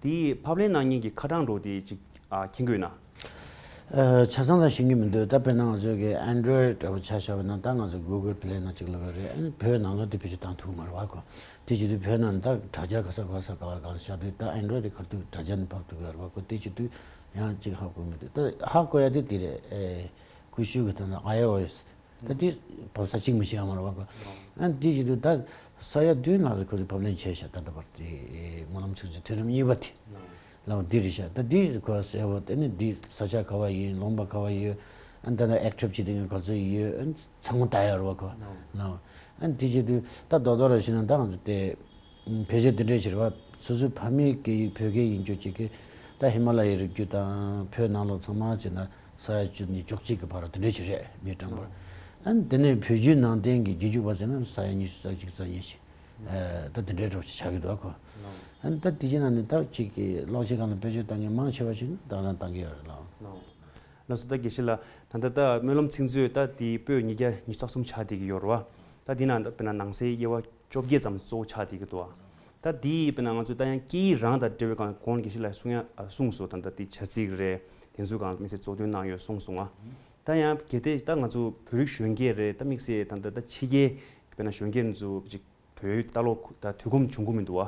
དེའི་ཕབ་ལེན་གནང་མཁན་གྱི་ཁ་གྲངས་འདྲ་བོ་དེ་ཅིག་ཨ་མཁྱེན་གྱི་ཡོད་ན། ཨ་ཆ་ཚང་ད་ཤེས་ཀྱི་མི་འདུག་ད་དཔེར་ན་ང་ཚོ་གི་Android་འདྲ་བོ་ཆ་བཞག་པ་ན་ད་ང་ཚོ་Google Play་ནང་ཅིག་ལོག་གི་རེད། ཨ་ནི་བོད་ནང་ལོགས་དེ་བེད་སྤྱོད་བཏང་ཐུབ་མ་རེད་བ་ཁོ། དེ་བྱེད་དུས་བོད་ནང་ད་དྲ་རྒྱ་ག་ས་ག་ས་ག་བ་གང་བཞག་དུས་ད་Android་དེ་ཁ་ཐུག་དྲ་རྒྱ་ནས་ཕབ་ཐུབ་ཀྱི་རེད་བ་ཁོ། དེ་བྱེད་དུས་ཡང་ཅིག་ཧ་གོ་མི་འདུག་ད་ཧ་གོ་ཡ་དེ་དེ་རེད། ཨེ་ཀུ་ཤུ་གི་ད་ན་iOS། ད་དེ་བབ་ས་གཅིག་མི་ཤེས་ཡ་མ་རེད་བ་ཁོ། ཨ་དེ་བྱེད་དུས་ད་ས་ཡ་བདུན་ལྷག་ཙམ་ཁོ་ཚོས་ཕབ་ལེན་བྱས་ཤག་ད་ལྟ་བར་དེ་སྨོན་ལམ་ཚིག་མཛོད་མཐོ་རིམ་གཉིས་པ་དེ་ལའོ་འདི་རེད་ཤག་ད་འདི་ཁོ་གསལ་བོ་དེ་ནི་འདི་ས་ཆ་ག་བ་ཡིན། ལུང་པ་ག་བ་ཡོད། ཨ་ད་ལྟ་active་བྱེད་མཁན་ག་ཚོད་ཡོད། ཨ་ཚང་མ་ལྟ་ཡ་རེད་བ་ཁོ་ལའོ། ཨ་འདི་བྱེད་དུས་ད་རྡོག་རྡོག་ར་བྱས་ན་ད་ང་ཚོ་དེ་བེད་སྤྱོད་དེ་འདྲས་བྱེད་རེད་བ། སོ་སོའི་ཕ་མེས་སྐད་ཡིག་བོད་སྐད་ཡིན་རྒྱུ་ཅིག་གི་ད་ཧི་མ་ལ་ཡའི་རི་རྒྱུད་དང་བོད་ནང་ལོགས་ཚང་མ་བྱས་ན། ས་ཡ་བཅུ་ནས་བཅུ་གཅིག་གི་བར་དེ་འདྲ་ཞིག་རེད་མི་གྲངས་བར། ཨ་ནི་དེ་ནས་བོད་བརྒྱུད་ནང་བསྟན་གྱི་རྒྱུད་རྒྱུག་པ་ཟེར་ན་ས་ཡ་ཉི་ཤུ་རྩ་གཅིག་རྩ་གཉིས་ཤིག་ཨ་ད་དེ་འདྲའི་གྲས་ཤིག་ཆགས་ཀྱི་འདུག་ཨ་ཁོ། ཨ་ནི་ད་དེ་བཞིན་ན་ནི་ད་ཅིག་གི་གློག་ཆས་སྒང་ལ་བེད་སྤྱོད་བཏང་མཁན་མང་ཆེ་བ་ཞིག་ནི་ད་རང་བཏང་གི་ཡོད་རེད་ལགས། ལགས་སོ། ད་དགེ་བཤེས་ལགས་ད་ལྟ་ད་སྨོན་ལམ་ཚིག་མཛོད་ད་དེ་པོད་ཉིས་བརྒྱ་ཉི་ཤུ་རྩ་གསུམ་ཆགས་བསྡད་ཀྱི་ཡོད་རེད་བ། ད་དེ་ནང་ད་དཔེར་ན་ནང་གསེས་དབྱེ་བ་བཅོ་བརྒྱད་ཙམ་གཙོ་བོ་ཆགས་བསྡད་ཀྱི་འདུག་ཨ། ད་དེ་དཔེར་ན་ང་ཚོས་ད་ཡང་སྐད་ཡིག་རང་དང་འབྲེལ་བའི་སྒང་གོང་དགེ་བཤེས་ལགས་གསུང་ཡ་གསུངས་སོང་། ད་ལྟ་དེ་བྱ་ཚིག་རེད། དེ་ཚོ་གང་དམིགས་བསལ་གཙོ་དོན་གནང་ཡོད་གསུངས་སོང་ང་། ད་ཡང་གལ་ཏེ་ད་ང་ཚོ་བོད་རིགས་གཞོན་སྐྱེས་རེད། ད་དམིགས་བསལ་ད་ལྟ་ད་ཕྱི་རྒྱལ་དཔེར་ན་གཞོན་སྐྱེས་ཚོ་ཅིག་བོད་ཡིག་ལྟ་ཀློག་ད་དུས་ཁོམ་བྱུང་གི་མི་འདུག་བ།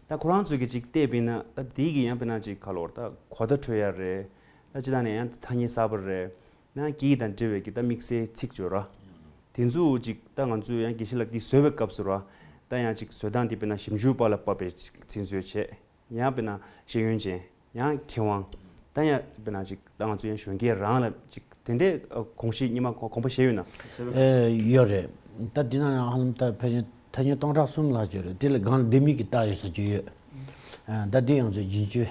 ད་ཁོ་རང་ཚོས་ཀྱི་ཅིག་བལྟས་པས་ན་ད་དེ་གི་ཡང་དཔེར་ན་ཅིག་ག་ལོར་ད་གོ་བརྡ་འཕྲོད་ཡ་རེད། ད་སྤྱིར་བཏང་ནས་ཡང་ཐ་སྙད་གསར་པ་རེད། ན་སྐད་ཡིག་དང་འབྲེལ་བའི་གི་ད་དམིགས་བསལ་ཚིག་བརྗོད་ར། དེ་ཚོ་ཅིག་ད་ང་ཚོས་ཡང་དགེ་བཤེས་ལགས་འདི་བཟོས་པའི་སྐབས་སུ་ར། ད་ཡང་ཅིག་བཟོས་སྟངས་འདི་དཔེར་ན་ཞིབ་འཇུག་པ་ལ་དཔག་པའི་ཅིག་ཚིག་མཛོད་བྱས། ཡང་དཔེར་ན་ཤེས་ཡོན་ཅན། ཡང་མཁས་དབང་། ད་ཡང་དཔེར་ན་ཅིག་ད་ང་ཚོ་ཡང་གཞོན་སྐྱེས་རང་ལ་ཅིག་དེ་འདྲའི་ཨ་དགོངས་གཞི་སྔོན་མ་དགོངས་པ་བཞེས་ཡོད་ན། ཨེ་ཡོད་རེད། ད་འདི་ན་ཡང་ཧ་ལམ་ད་ཕལ་ཆེར་ཐ་སྙད་སྟོང་ཕྲག་གསུམ་ལྷག་ཅིག་རེད། དེ་ལ་སྒང་ལ་ལྡེ་མིག་གི་རྟགས་ཡོད་ས་ཅིག་ཡོད། ཨ་ད་འདི་ཡང་ཚོ་རྒྱུན་སྤྱོད།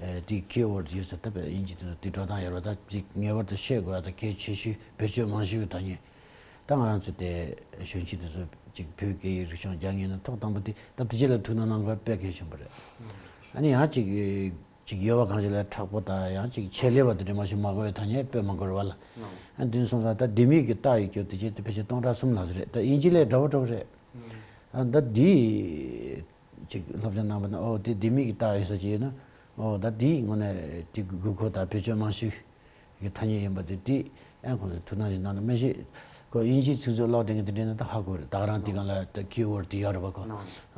ཨེ་དེ་keyword་ཡོད་ས་ད་དཔེ་དབྱིན་ཇི་དེ་ཚོ་དེ་འགྲོ་སྟངས་ཡོད་རེད་བ། ད་ཅིག་ངེས་པར་དུ་ཤེས་དགོས་ཡ་ད་གལ་ཆེ་ཤོས་བེད་སྤྱོད་མང་ཤོས་ཀྱི་ཐ་སྙད། ད་ང་རང་ཚོ་དེ་གཞོན་སྐྱེས་དེ་ཚོ་ཅིག་བོད་སྐད་ཡིག་རིག་གཞུང་སྦྱང་མཁན་ནི་ཐོག་དང་པོ་དེ་ད་དེ་རྗེས་ལ་ཐུགས་སྣང་གནང་དགོས་དཔེ་གལ་ཆེན་པོ་རེད། ཨ་ནི་ཡང་ཅིག་ཅིག་ཡོད་པ་གང་ཞིག་ལ་མཁྲེགས་པོ་དང་ཡང་ཅིག་ཆེད་ལས་པ་དེ་འདྲ་མ་ཞིག་མ་དགོས་པའི་ཐ་སྙད་དཔེ་མང་པོ་རེད་བ་ལ། ཨ་འདི་སོང་ཙང་ད་ལྡེ་མིག་གི་རྟགས་ཡོད་རྒྱུ་དེ་ཅིག་དེ་ཕལ་ཆེར་སྟོང་ཕྲག་གསུམ་ལྷག་ཙམ་རེད། ད་དབྱིན་ཇི་ལས་འདྲ་བོ་འདྲ་བོ་རེད། ཨ་ད་འདི་ཅིག་སློབ་སྦྱོང་གནང་བ་ན་ཨོ་དེ་ལྡེ་མིག་གི་རྟགས་ཡོད་ས་ཅིག་ཡོད་ན་ཨོ་ད་དེའི་ངོ་ནས་དེ་དགོས་མཁོ་དང་བེད་སྤྱོད་རྨང་གཞི་གི་ཐ་སྙད་ཡིན་པ་དེ་དེ་ཨ་ཁོང་ཚོས་ཐུགས་སྣང་ཞིག་གནང་ན་མ་གཞི་ཁོ་དབྱིན་ཇིའི་ཚིག་མཛོད་ཀློག་བསྡད་མཁན་དེ་འདྲ་ན་ད་ཧ་གོ་རེད། ད་ག་རང་དེ་ག་ལ་ད་keyword་དེ་ཡོད་རེད་པ་ཁོ།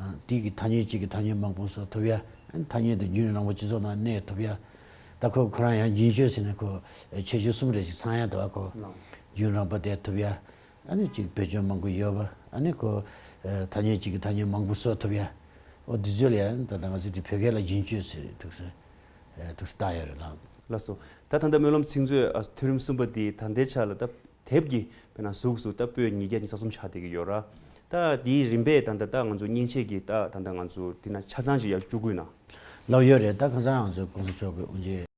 ཨ་དེ་གི་ཐ་སྙད་གཅིག་གི་ཐ་སྙད་མང་པོ་བཟོ་ཐུབ་ཡ། ཨ་ཐ་སྙད་དེ་རྒྱུན་རིང་པོ་སྤྱི་ཚོགས་ནང་གནས་ཐུབ་ཡ། ད་ཁོ་ཁོ་རང་ཡང་རྒྱུན་སྤྱོད་ཟེར་ན་ཁོ་ཁྱད་ཆོས་གསུམ་རེ་ཞིག་ཚང་ཡ་འདུག་ཨ་ཁོ། རྒྱུན་རིང་པོ་བསྡད་ཐུབ་ཡ། ཨ་ནི་ཅིག་བེད་སྤྱོད་མང་པོ་ཡོད་པ། ཨ་ནི་ཁོ་ཨ་ཐ་སྙད་གཅིག་གི་ཐ་སྙད་མང་པོ་བཟོ་ཐུབ་ཡ། ཨོ་འདི་ཚོ་ལ་ཡང་ད་ལྟ་ང་ཚོ་འདི་བོད་སྐད་ལ་རྒྱུན་སྤྱོད་ཟེར་འདུག་ཟེར་འདུག་ཟེར་བཏགས་ཡོད་རེད་ལགས། ལགས་སོ། ད་ད་ལྟ་སྨོན་ལམ་ཚིག་མཛོད་ཨ་མཐོ་རིམ་གསུམ་པ་འདི་ད་ལྟའི་ཆ་ལ་ད་དེབ་ཀྱི་དཔེར་ན་གཟུགས་སུ་ད་པོད་ཉིས་བརྒྱ་ཉི་ཤུ་རྩ་གསུམ་ཆགས་བསྡད་ཀྱི་ཡོད་ར། ད་འདིའི་རིམ་པས་ད་ལྟ་ད་ང་ཚོ་མཉེན་ཆས་ཀྱི་ད་ད་ལྟ་ང་ཚོ་འདི་ན་ཆ་ཚང་ཞིག་ཡར་བཅུག་དགོས་ན། ལགས་ཡོད་རེད། ད་ཁ་སང་ང་ཚོའི་གོང་ས་མཆོག་གི་དབུ་འབྱེད།